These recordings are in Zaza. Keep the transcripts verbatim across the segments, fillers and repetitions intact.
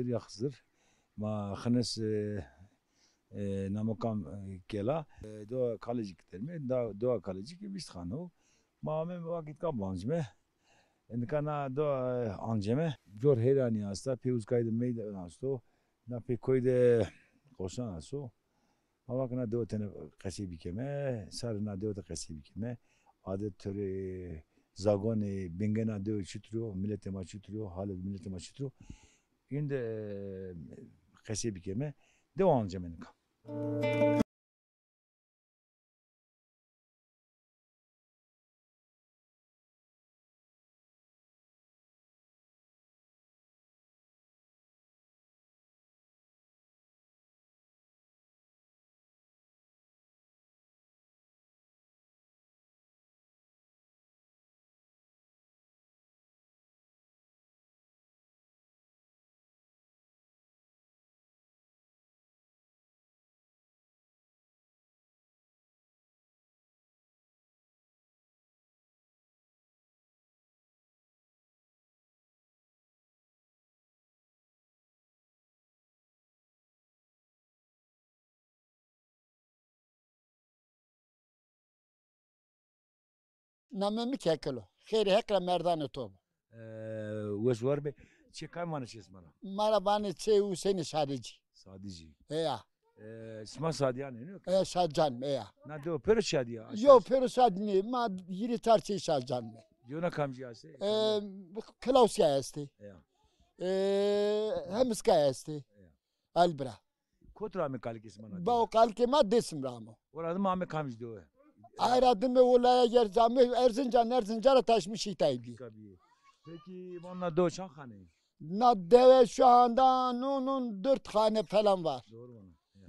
Ya Xizir. Ma Xinis, e, e, namo kam, e, kela. E, do Kalecik derme, da, do Kalecik vîst xane o. Ma ame vakit ka bancime. Nika na do, e, anceme. Cor heyranî asta, pê uzkay de meydan asto. Na pê koy de qosan asto. Ma vak na dewe tene qesey bikeme, sarê na dewe de qesey bikeme. Adet, töre, zagonê, bingê na dewe çitur o, miletê ma çitur o, halê miletê ma çitur o. Îndî, e, qesey bikeme, dewe anceme nika. Namê mi Kekil o. Xêrê Heq ra merdanê to bo. E, wes war be. Çê kam vanê çê sima ra? Ma ra vanê çê Husênê Şadicî. Sadicî. Eya. E, sima Sadiyan ê, nîyo ke? E, Şadcan, eya. Na dewe pêro şadî ya? Yo, pêro şadî nê. Ma hîrê çar çê Şadcan be. Yona kamcî estê? E, Klausya estê. Eya. E, Hemiska estê. Eya. Albira. Kot ra amê kalikê sima na? Bao, kalikê ma Dêsim ra amo. Ora dime amê kamcî dewe? Ay ra dime wulaya ger amê Erzincan, Erzincan ra taşmış îtay bî. Peki, vana na dewe çand xane? Na dewe şu anda non, on dört hane falan var. Doğru vana. Ya.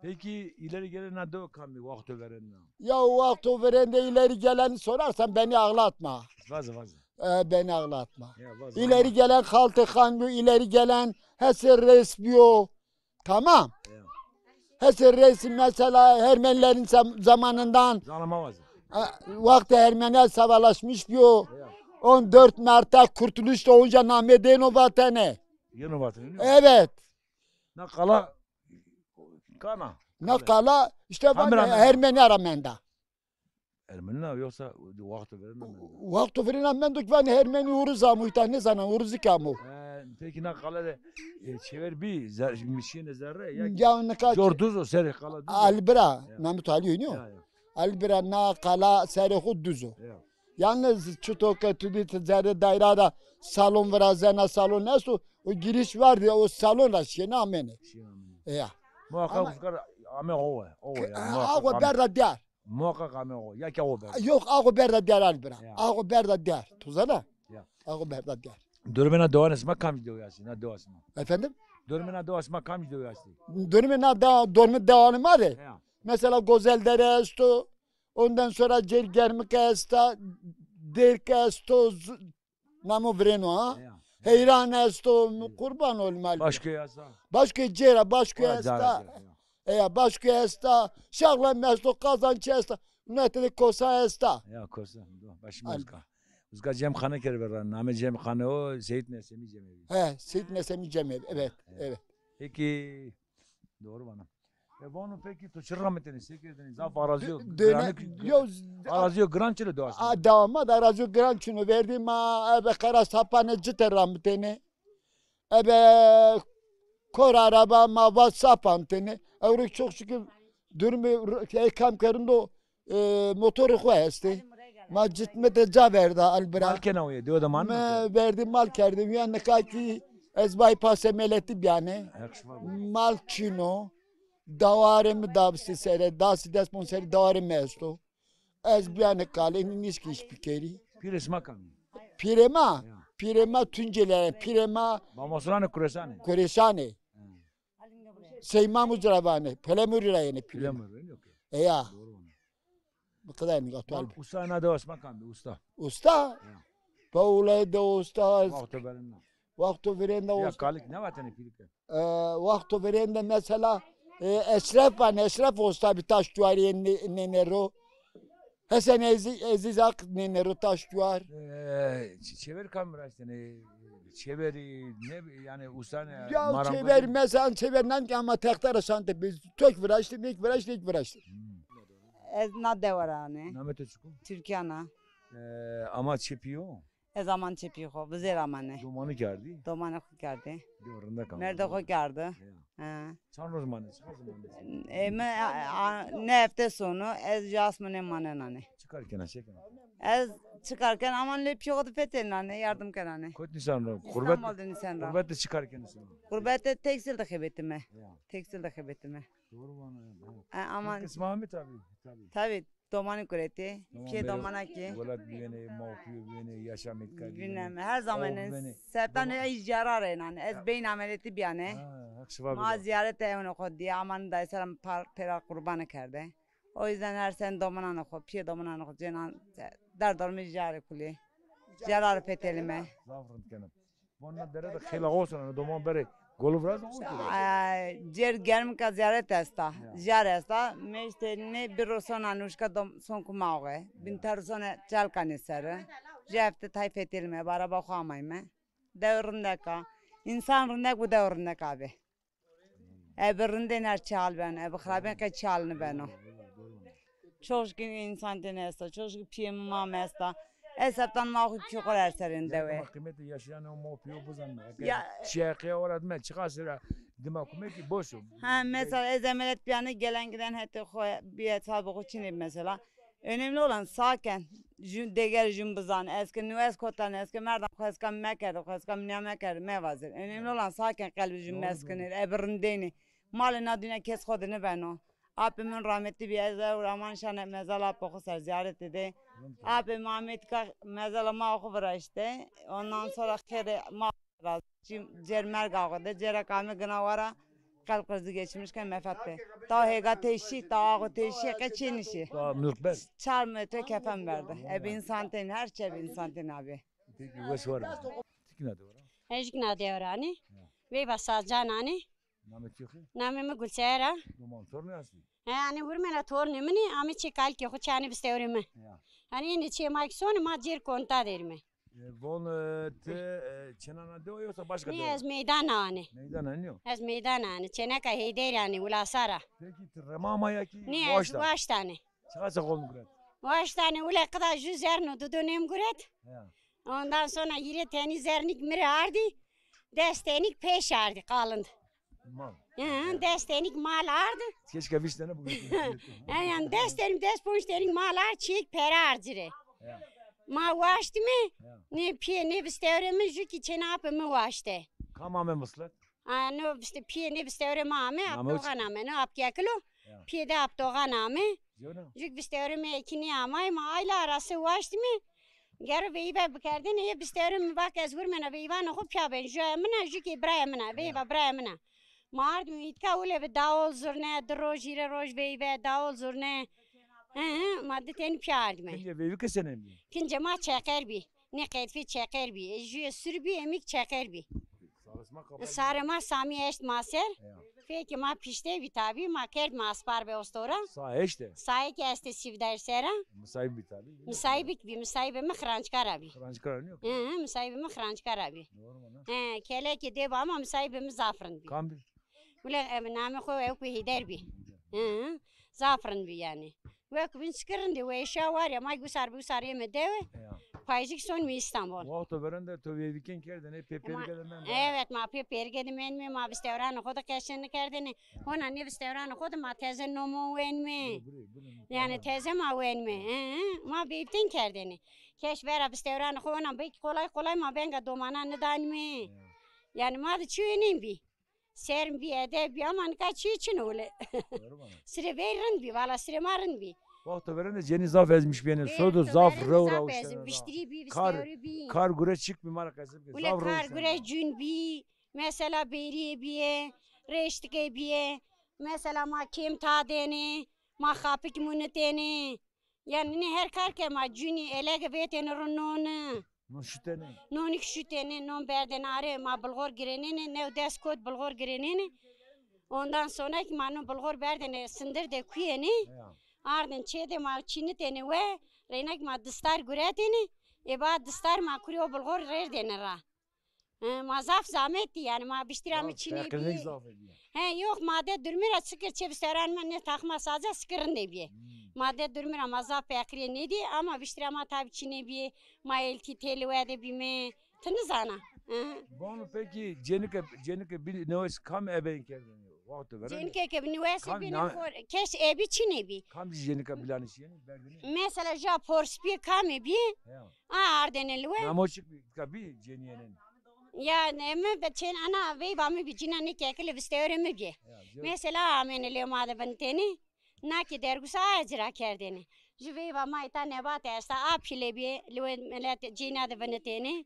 Peki ileri gelen na dewe kam bî, waxto verên na? Ya, waxto verên de ileri geleni sorarsan beni ağlatma. Vaze, vaze. E, beni ağlatma. Ya, vaze. İleri gelen Xaltê Xan bîyo, ileri gelen Hesê Reis bîyo. Tamam. Ya. Hesê Reis mesela Ermenilerin zam-, zamanından, e, wextê Ermeniya savaşmış bîyo. Ya. On dört Mart'ta Kurtuluş doğunca namê dêno vatene. Yeno vatene, değil mi? Evet. Na qala kana? Na qala işte Ermeniya ra menda. Ermenî na, yoksa wexto verên na mendo? Wexto verên na mendo ki vanê Ermenî Uruz amo, îta nêzanan, Uruzî ke amo. E, peki na qala de, e, çêver bî, zer-, şîyêne zerre, ya ki? Ya nika cor duz o, serê qala duz o? Albira, ya. Namê to Alî yo, nîyo? Ya, ya. Albira, na qala serê xo duz o. Ya. Yalnız çito ke tu dî ti zerrê dayra de salon virazena, salon esto, o giriş var diye o salon ra şîyêne amêne. Şîyêne amêne. Ya. Muhakkak ama uzka ra ame o we, o we yani, muhakkak awe berda diyar. Muhakkak ame o. Ya ki awe berda. Yok, awe berda diyar Albira. Ya. Awe berda diyar. Tu zana? Ya. Awe berda diyar. Dormê na dewanê sima kamcî dewe estê? Na dewa sima. Efendim? Dormê na dewa sima kamcî dewe estê? Dormê na dewa, dormê dewanê ma de. Ya. Mesela Gozeldere esto. Ondan sonra Cêr Germike esta. Dêrk esto. Z-, Namo virêno ha. Ya. Heyran esto, mi qurban olim Albira. Başköy esta. Başköy cêra, Başköy esta. Eya, Başköy esta. Şaxlem esto, Kazançî esta. Nete de Kosa esta. Ya, Kosa. Başim uzka. Uzka Cem Xane kerê verra. Namê Cem Xane o, Seyit Nesemî Cemevi. He, Seyit Nesemî Cemevi. Evet, evet. Peki, doğru vana. E, vano peki to çi ramitêne, se kerdêne? Zaf arazîyo giran, yo, arazîyo giran çi ra dewa sima? A, dewa ma de arazîyo giran çin o. Verdî ma ebe qera sapanê cite ramitêne. Ebe kor araba ma va sapantêne. Ewro çok şükür durumê r-, ey kam kerindo, e, motorê xo estê. Ma citme de ca verda Albira. Mal kena uye, dewe de mal. Mi verdî mal kerdî uye, nika kî ez bay pasê meletî bîyane. Mal çin o. Dawarê mi dabistî sere, dasî des pon serî dawarê mi esto. Ez bîyane kalê, nîşkî îş bikerî. Pîrê sima kam î? Pîrê ma? Ya. Pîrê ma Tunceli, pîrê ma Mamosuranê Kureşanê. Kureşanê. Hı. Sey Mamu ci ra vanê, Pelemurî ra yenê pîrê ma. Pelemurî, okey. Eya. Doğru vana. Bi qidayê nîga to Albira. Usta na dewa sima kam bî, usta? Usta? Ya. Pawlay de usta. Wexto verên na. Wexto verên de usta. Ya kalik nêvatêne pîrike? E, wexto verên de mesela, e, Eşref vanê, Eşref usta bî taş cuarî nê-, nêne ro. Hesen Ezi-, Ezîz Ak nêne ro taş cuar. E, çi-, çêver kam viraştêne? Çêverî ne, yanî usta ne? Ya çêverî mesela çêverî nan ki ama texte ra şante biz tok viraştî, nek viraştî, nek viraştî. Hmm. Ez na dewe ra ne. Namê to çik o? Türkiye na. E, ama çi pîyo? Ez aman çê pî xo, vizêr amane. Domanî kerdî? Domanê xo kerdî. Dew rindek ama. Merdê xo kerdî. Ya. He. Çand roj mane, çand roj mane? E, mi, a, a, ne hefte sonu, ez ju asmane manenane. Çi kar kena, çi kena? Ez çi kar ken, aman lê pîyê xo de fetelnane, yardim kenane. Kot nîsan ra? Gurbet, İstanbul de nîsan ra. Gurbet de çi kar kenî sen? Gurbet de tekstil de xebetime. Ya. Tekstil de xebetime. Doğru vana ya. E, aman. Qisma mi tabi, tabi. Tabi. Domanî guretî, pîyê domana kî. Welat bivênê, mawqîyo bivênê, yaşam îtka bivênê. Bîneme, her zaman. Sertan ey jara rê nane. Ez beyin ameliyatî bîyane. Ha, Heq şifa bide. Ma zîyaretê ewna xo dîye, aman dayî ser par-, pêra qurbane kerde. O yüzden her sen domananê xo, pîyê domananê xo cênan derdormê jarê kulî. Jara rê fetelîme. Zaf rind kena. Vana dere de xêla o sona, doman berê golu viraz o sona. Ay, cêr germika zîyaret esta. Ya. Jar esta. Meşte ne bir sona nuşka dom-, son kuma oğe. Bin ter sona çalkanê seri. Ju hefte tay fetelîme, bara ba xo amayme. Dew rindek a. Însan rindek bu dew rindek abi. Ebe rindên her çi hal beno, ebe xirabên qe çi hal nibeno. Çok şükür însan têne esta, çok şükür pîyê mi, ma mi esta. Ez heptan ma xo pîyê xo ra erserên dewe. Qîmetê yaşayanê o ma pîyo bizanme. Ya. Çiyeqe orat me, çiqas ra dima kume ki boş o. Ha, mesela ez emeliyat bîyane gelen giden hetê xo, bir hesabı xo çinê mesela. Önemli olan sağken jü-, deger jün bizan. Ez ke nû ez kotan, ez ke merdan xo ez kam mekerdi, xo ez kam nîya mekerdi, mevazir. Önemli olan sağken qelbi jün meskinir, ebi rindêni. Malê na dünya kes xo de nibeno. Apê min rahmetli bî, ez ewr aman şane mezal apê xo ser zîyaretê de. Apê Mehmet ka mezala ma xo viraşte. Ondan sonra xêrê ma Cim-, cêr merg axo de, cêra kame gina wara, qelb qirzi geçmiş ke mefet be. Ta hêga têşî, ta axo têşî, qe çê nişî. Ta mürkber. Çar metre kefen verdi. Ebi însan tên, her çi ebi însan tên abi. Peki, wes war. Tikna de ora. Ejikna de ora ani. Ya. Veyva Sazcan ani. Namê to xi? Namê mi Gulseher a. Doman tornê astî? He, ani hurmena tornê min î, amê çê kalkê xo çanê bistewrê mi. Ya. Ani êndî çê ma ki sonê ma cêr konta derîme. E, von, e, ti, e, çênana de o yoksa başka de o? Nê, ez meydana anê. Meydana nîyo? Ez meydana anê. Çêneka Heyderî anê, Ulasar a. Peki ti rema ma ya ki waşta? Nê, ez waşta anê. Çiqas qol guret? Waşta anê, ule qida ju zerno dudu nêm guret. Ya. Ondan sonra hîrê tenî zernîk mi rê ardî. Des tenîk pêş ardî, qalind. Mal. Hı hı, des tenîk mal ard. Keşke vîst tane bugün. He, yanî des tenîk, des ponc tenîk mal ard, çîyêk pere ard ci rê. Ya. Ma waştîme, ya, nê pîyê, nê vistewrê mi, jû kî çêna apê mi waşte. Kam ame mislet? A, no, işte pîyê nê vistewrê mi ame, Apdoxan ame, no, Apkekil o. Ya. Pîyê de Apdoxan ame. Jû kî vistewrê mi ê kî nêamay, ma ayla arası waştîme. Gero veyve bikerdêne, yê bistewrê mi va ke ez hurmena veyvanê xo pîya ben. Jû ê min a, jû kî birayê min a, veyva birayê min a. Ma ardîme îtka, ule bi dawol zurne, di roj, hîrê roj veyve, dawol zurne. Hı hı, ma di tenî pîya ardîme. Kincê veyvike senên bî? Kincê ma çeqer bî. Nê qedfê çeqer bî. Ê jûyê sur bî, ê mi kî çeqer bî. Sarê ma Samî eşt ma ser. Ya. Fekê ma pişte bî tabî, ma kerd ma aspar be ostora. Sa eşte? Saye ki estê sîvdar sera. Misayîb bî tabî. Misayîbik bî, misayîbê mi Xirancka ra bî. Xirancka ra nîyo? Hı hı, misayîbê mi Xirancka ra bî. Doğru mu ne? He, kelekê dê ba ama misayîbê mi zaf rind bî. Kam bî? Ule, e, namê xo ewk bî Heyder bî. Hı hı. Zaf rind bî yanî. Wek bin çikî rind ê, weşa war ya, ma usar bi usar ême dewe. Ya. Paycik sonîme Îstanbul. Wexto verên de to veyvikên kerdêne, pê pêrge de mendêne. Evet, ma pê pêrge de mendîme, ma vistewranê xo de qeşen nikerdêne. Hona nê vistewranê xo de ma teze nomon wenîme. Yanî teze ma wenîme. Hı hı. Ma veyvtên kerdêne. Keş vera vistewranê xo hona belkî kolay kolay ma venga domanan nidanîme. Ya. Yanî ma de çîyo nîn bî. Serm bî, edeb bî ama nika çî çin o wile. Doğru vana. Sirê veyv rind bî, vala sirê ma rind bî. Wexto verên de cenî zaf ezmiş bîyêne, sodo zaf rew ra uştene. Viştirî bî, vistewrî bî. Kar gure çik bî, ma ra qesey bike. Ule kar gure cûn bî, mesela bêrîyê bîye, rêştikê bîye, mesela ma kêm tadêne, ma xapik mûnitêne. Yanî nê her kar ke ma cûnî elege vetêne ro noni. Non şutêne. Nonîk şutêne, non berdêne arê, ma bilxor girênêne, new des kot bilxor girênêne. Ondan sonra ki ma no bilxor berdêne sindir de kuyêne. Ya. Ardên çê de ma çînitêne we, reyna ki ma distar guretêne. Ê ba distar ma kurê o bilxor rêrdêne ra. Hı, ma zaf zahmet dî yanî, ma biştîra mi çînê bî. Feqîrî zaf bî. He, yok, ma de durumî ra sikir çê vistewran mi ne takma saze sikir rindê bî. Hmm. Ma de durumî ra ma zaf feqîrî nêdî ama biştîra ma tabî çînê bî. Ma eltî têlî wede bîme. Ti nizana. Hı. Vano pekî cenike, cenike bî newes kam ebeyn kerdêne? Wexto vera. Cenike ke bi newes bîne xor, kes ebî çînê bî. Kam zî cenike bîlanî şîyêne, berdêne? Mesela ja porspîye kamê bî. Ya. A ardêne li we. Namo çik bî, ka bî cenîyêne. Ya ne mi be çên ana veyva mi bî cîna nê kekilî vistewrê mi bî. Ya, mesela amêne lê ma de binitêne. Na kî dergusa aye ci ra kerdêne. Ju veyva ma îta nebat esta, a pîle bî, li we milet cêna de vinitêne.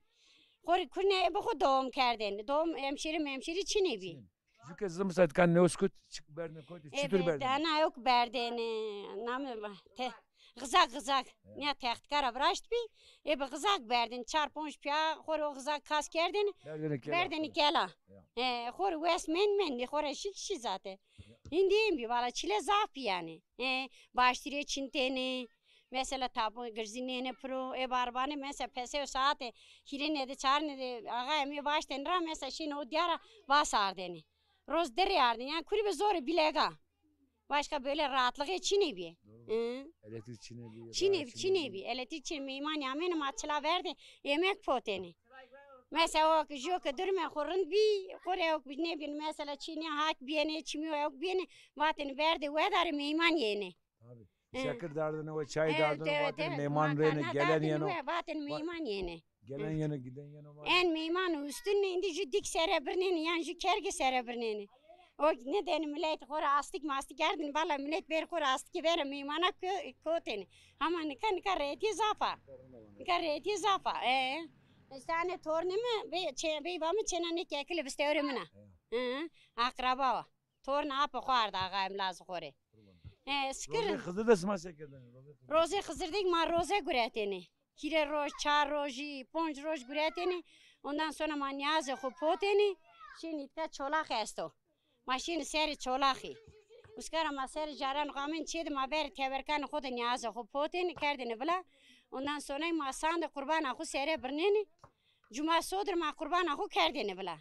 Xo rê kurnê bi xo doğum kerdêne. Doğum hemşîrî memşîrî çinê bî. Ju ke zimsa kan ne uskut çık berdin kotî, çitur berdin? Ana yok berdêne. Name te, xizak xizak. Ya. Nîya textkara viraşt bî. Ê bi xizak berdin, çar ponc piya xo rê o xizak kas kerdêne. Berdêne kela. Berdêne kela. Ya. E, xo rê wes mend mendî, xo rê şik şî zate. Hindî ên bî, vala çile zaf bî yanî. E, baştîrê çintêne, mesela tapu girzinêne piro, e, barbane, mesela peseyo saate hîrêne de, çarine de, axa emê vaştêne ra, mesela şîne o diyara vas ardêne. Roz dirê ardêne, yanî kurî bi zorê bîlega. Başka böyle rahatlığı çinê bî. Doğru. Hı. Elektrik çinê bî, çinê bî, çinê bî. Elektrik çinê, meymanî amêne ma çila verdê, yemek potêne. Mesela o ki, ju ki durumê xo rind bî, xo rê yok bî, ne bîn, mesela çînî hak bîyêne, çimî yok bîyêne, vatêne berdê wedarê meyman yêne. Tabii. Hı. Şekir dardêne we, çay dardêne, evet, vatêne evet, meyman rêne, gelen yeno. Vatêne meyman yêne. Gelen yeno, giden yeno var. En meyman ustun êndî ju dîk sere birnêne, yan ju kerge sere birnêne. O nêdêne milet xo ra astik mastik erdin, vala milet ber xo ra astikî vera meymana ko-, kotêne. Ama nika, nika rehetî zaf a. Nika rehetî zaf a. E. Îşte anê tornê mi, vey-, çê-, veyva mi çêna nê kekilî vistewrê min a. Hı, akraba wa. Torna apê xo arda axa emlazê xo rê. E, sikir. Rozê Xizir de sima se kerdêne? Rozê Xizir. Rozê Xizir de ma roze guretêne. Hîrê roj, çar rojî, ponc roj guretêne. Ondan sonra ma niyazê xo potêne. Şêne îtka çolax esto. Ma şêne serê çolaxî. Uskara ma serê caran xo amên çê de ma verê teberkanê xo de niyazê xo potêne, kerdêne vila. Ondan sonra ma sandê qurbana xo sere birnêne. Cuma sodir ma qurbana xo kerdêne vila.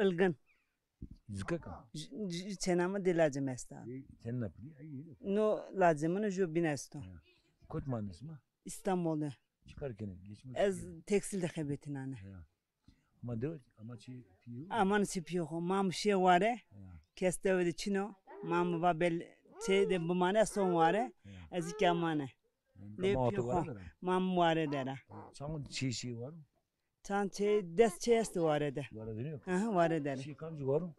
Ilgin. Zikeka? J-, j-, çêna mi di lacê mi esta. Ê, tenna pîlî, ay, ay. No lacê min o, ju bîn esto. Ya. Kot manenê sima? Îstanbul de. Çi kar kenê? Geçmek. Ez tekstil de xebetînane. Ya. Ama de, ama çi pîyo? Ama çi pîyo xo. Mam şîye ware. Ya. Kes dewe de çin o. Mam va bel çê de bimane, ez son ware. Ya. Ez kî amane. Lê pîyo xo. Mam ware der a. Çamun çê şî war? Çand çê, des çê estê ware de. Ware de nîyo? Aha, ware de. Şî kamcî war o?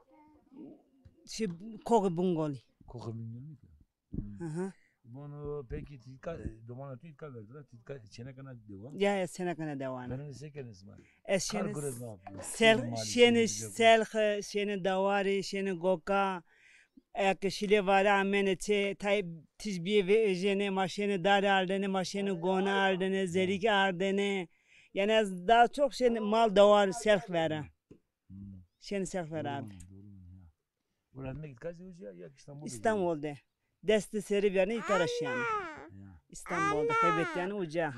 Şî Koxê Bingolî. Koxê Bingolî ki. Hı hı. Bono pekî ti îtka, domana tu îtka verdi ra, ti îtka çênekena dewa? Ya, ya, çênekena dewa ne. Benê se kenê sima? Ez şêne selx, şêne selxî, şêne dawarî, şêne goka. Eke şîlê vare amêne çê, tay tij bîyê vejêne, ma şêne darî ardêne, ma şêne gone ardêne, zerîke ardêne. Yanî ez daha çok şêne mal dawar selx vera. Hmm. Şêne selx vera abi. Doğru, doğru, ya. Welat me îtka zewicîya ya ki Îstanbul de? Îstanbul de. Destê serî vîyarne îta ra şîyane. Ya. Îstanbul de xebetîyane uca.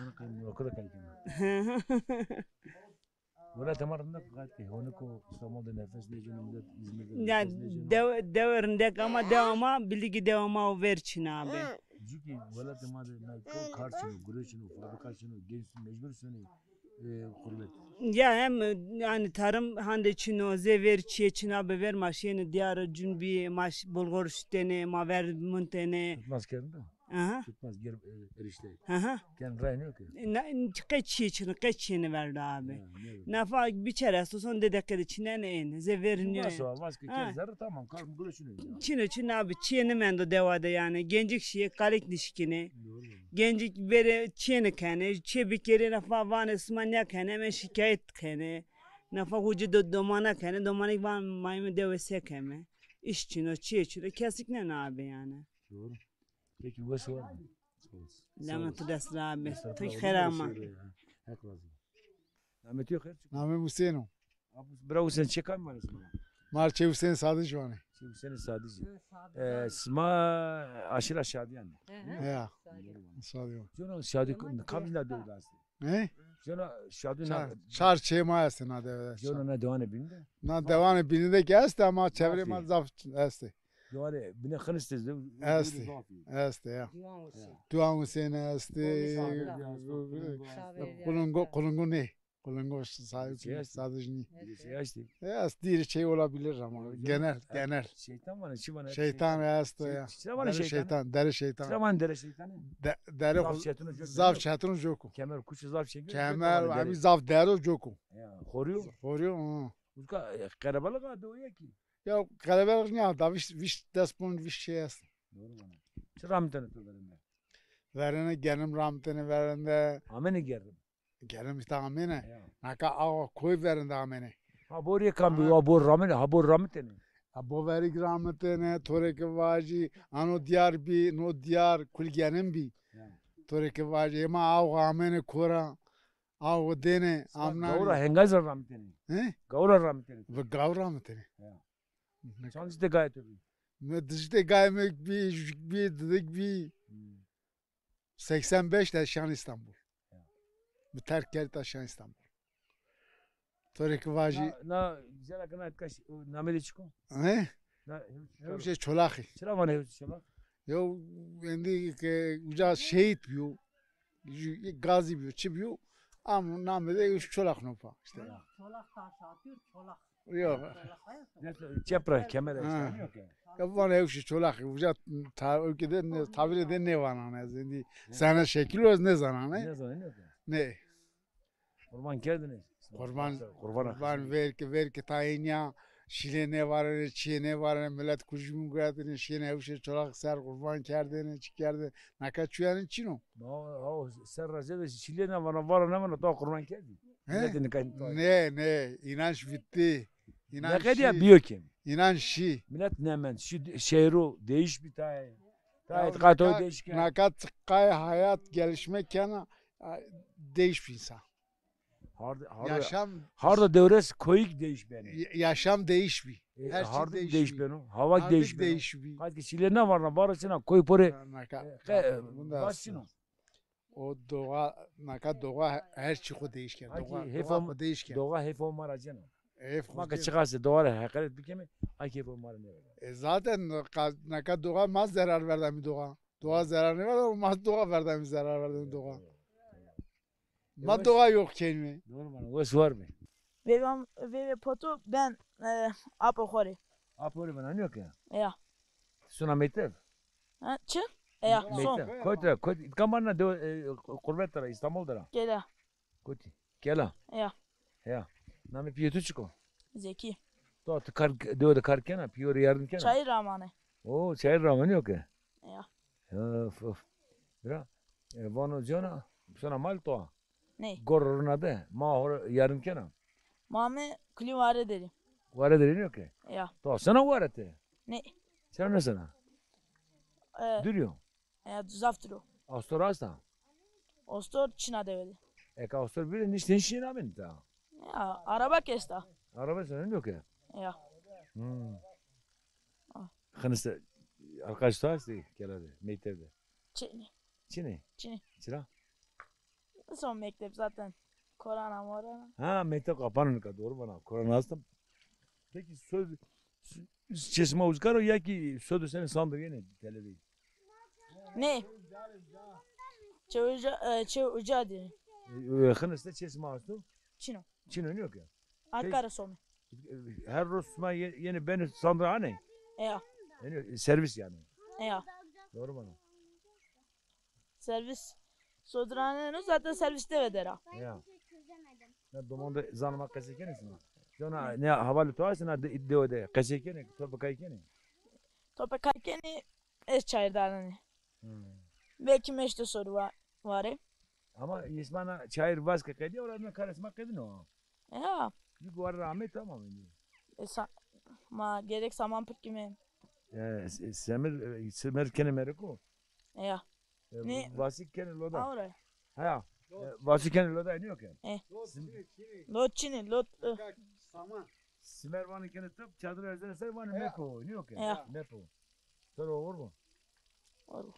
Welatê ma rindek qat ke, honik o, Îstanbul de nefes nêceno, millet İzmir de nefes nêceno. Ya, dew-, dewe rindek ama dewa ma, bilî ki dewa ma o ver çin a abi. Çunkî welatê ma de na ko-, kar çin o, gure çin o, fabrika çin o, genç mecbur sonê, e, xurbet. Ya hem, e, yanî tarım hande çin o, zê ver çîyê çin a, bi ver ma şêne diyar, cunbî, ma ş-, bulgur şutêne, ma ver muntêne. Tutmaz kerdin de. Aha. Tutmaz, ger-, e, erişte. Aha. Ken ray nêke. Na, qe çîyê çin, qe çîyêne verdo abi. Ya, ne verdo? Nafa biçer esto, son di deqe de çinêne êne. Zê verî nîyo. Vaso, vaske, ker zerre tamam, kar gure çin o. Çin o, çin abi, çîyê nêmendo dewa de yanî. Gencik şîyê, kalik nişkînê. Doğru. Gencik verê çê nêkenê, çê bikerê nafa vanê sima nêkenê, hemen şikayet kenê. Nafa hucî do-, domana kenê, domanik van ma ême dewe se keme. İş çin o, çîyê çin o, kesik nêno abi yanî. Doğru. Peki, wes war. Lama tu dest ra abi. Tu xêr ama. Heq razî. Namê tu xêr? Namê mi Husên o. Abi, bira Husên, çê kamî vanê sima? Ma rê çê Husên Sadicî vanê. Çê Husên Sadicî. E, sima aşîra Şadiyan. Hı hı. Ya. Şadiyan. Cono Şadi kamcîna dew de estê? He? Jona şadû na Çar, çar çê ma estê na dewe de. Jona na dewanê bînî de? Na dewanê bînî de ki estê ama çevrê ma zaf estê. Dewanê bînî Xinistê de. Estê. Estê ya. Diwan Husên. Diwan Husên estê. Qulungo, qulungo nê. Qulungo sahip, sadece nî. Şey açtı. E, ez dîrê şey olabilir ama genel, genel. Şeytan var, çi var? Şeytan estê ya. Çi var şeytan? Şeytan, dere şeytan. Çi var dere şeytanı? De-, dere zaf çetin o, zaf çetin o joko. Kemer kuçu zaf çekiyor. Kemer, abi zaf dero joko. Ya, koruyor. Koruyor, hı. Uzka, e, kalabalık adı o ya ki. Ya, kalabalık ne ya? Da viş, viş, des pon, viş şey est. Doğru bana. Çi ramitene tu verende? Verende, genim ramitene verende. Amene gerim. Genim işte amene. Ya. Naka awa koy verende amene. Ha, bor yekan bi, ha, bor ramene, ha, bor ramitene. Ha, bo verik ramitene, tore ki vaji, ano diyar bi, no diyar, kul genim bi. Ya. Tore ki vaji, ema awa amene kora. Aw dêne, amna. Gawra hengay zî ramitêne. He? Gawra ramitêne. Ve gawra ramitêne. Ya. Çand zî de gayê to bî? Mi dijî de gayê mi bî, jûjik bî, didik bî. Hmm. Seksen beş de şan İstanbul. Ya. Mi terk kerd ta şan İstanbul. To rê ki vajî. Na, na, güzel akına etkaş, namê de çik o? He? Na, Hewşê Çolak. Hewşê Çolaxî. Çira vanê Hewşê Çolak? Yo, endî ke uca şehît bîyo. Ju-, gazî bîyo, çi bîyo? Am namê de Hewşê Çolak no pa. İşte. Çolak taş atıyor, Çolak. Yok. Çolak ayakta. Çepra, kemere işte. Ha. Yok ya. Ya vanê Hewşê Çolak, uca ta-, ülkede ne, tabire de nêvanan ez. Endî sene şekil o ez nêzanan, he? Nêzanan, yok ya. Ne? Qurban kerdinî? Qurban, qurban, qurban ver ki, ver ki ta ênîya şîlê nêvarenê, çîyê nêvarenê, milet kujimî guretînê, şîyêne Hewşê Çolak ser qurban kerdêne, çi kerdêne. Naka çuyanî çin o? Ma, ha, ser ra zêde şîlê nêvana, vara nêvana, ta qurban kerdî. He? Miletê nika. Nê, nê, înanç bitti. Înanç şî. Ne qedîya bîyo ki? Înanç şî. Milet nêmend, şî, şehro, değiş bî tayê. Tayê qatoy değiş kerd. Naka tiqayê hayat gelişme kena, a, değiş bî însan. Hard-, hard-, yaşam, harda dewres koyîk değiş benê. Ya-, yaşam değiş bî. E, her şey hardik değiş bî. Değiş beno. Havak değiş beno. Hardik değiş bî. Qat ki şîlê nêvarna, vara çina koy porê. Naka, e, bunda bas çino. O doğa, naka doğa her çî xo değiş kerd. Doğa, doğa xo değiş kerd. Doğa hêfo ma ra ceno. Hêf xo ceno. Ma ke çiqasê doğa ra heqeret bikeme, ay hêfo ma ra nêverda. E, zaten ka-, naka doğa ma zerar verdamî doğa. Doğa zerar nêverda, ma doğa verdamî zerar verdamî doğa. Ma doğa yok kenîme. Doğru bana. Wes war bî. Vêve, vêve poto ben, e, apo xo rê. Apo rê bena nîyo ke? Ya. Suna meytev? Ha, çi? Ya, son. Meytev. Kotî ra, kotî. Îtka ma na de, e, qurbet ra, İstanbul de ra. Kela. Kotî. Kela. Ya. Ya. Namê pîyê tu çik o? Zekî. To, tu kar, dewe de kar kena, pîyo rê yardim kena? Çayır ra manê. O, çayır ra manê, yok e? Ya. Of, of. Bira, e, vano cana, sona mal to. Ney? Gor runa de, ma ho rê yardim kena? Ma ame kulî ware derî. Ware derî nîyo ke? Ya. To sena ware te? Ney. Sena nêsena? E, dûr yo. E, zaf dûr o. Astor asta? Astor çina dewe de. Eka astor bî de niştên şîn amên ta. Ya, araba ke esta. Araba sena nîyo ke? Ya. Hmm. Ah. Xiniste, arkadaş to estê kela de, meytev de? Çinî. Çinî? Çinî. Çira? Son mektep zaten. Korona, morona. Ha, mektep kapanı nika, doğru bana. Korona hasta. Peki söz, çê sima uzkar o ya ki sodo senî sandir yenê televî? Ne? Çê uca, e, çê uca dî. E, e, Xiniste çê sima esto? Çino. Çino nîyo ke? Arkara some. Her roz sima ye-, yenê benê sandir anê? Eya. Yenê servis yanî. Eya. Doğru bana. Servis sodir aneno, zaten servis dewe der a. Ya. Ne domon de zanima qesey kenê sima? Jona ne havalê to estê na de-, dewe de qesey kenê, topê kay kenê? Topê kay kenê, ez çayir danenê. Hmm. Belkî meşte sorî wa-, warê. Ama yê sima na çayir vaz ke qedîya, ora na karê sima qedîno. Ya. Yuk warê ra amê tamam indi. E, sa-, ma gerek saman pikime. E, s-, semir, e, semir kenê mereko. Ya. E, ne? Vasik kenê loda. Awre. Ha. E, vasik kenê loda nîyo ke? E. Lot çinî, lot, e. Saman. Simer vanê kenê top, çadir erzene ser vanê mepo, nîyo ke? Ya. Mepo. Sero oxir bo. Oxir bo.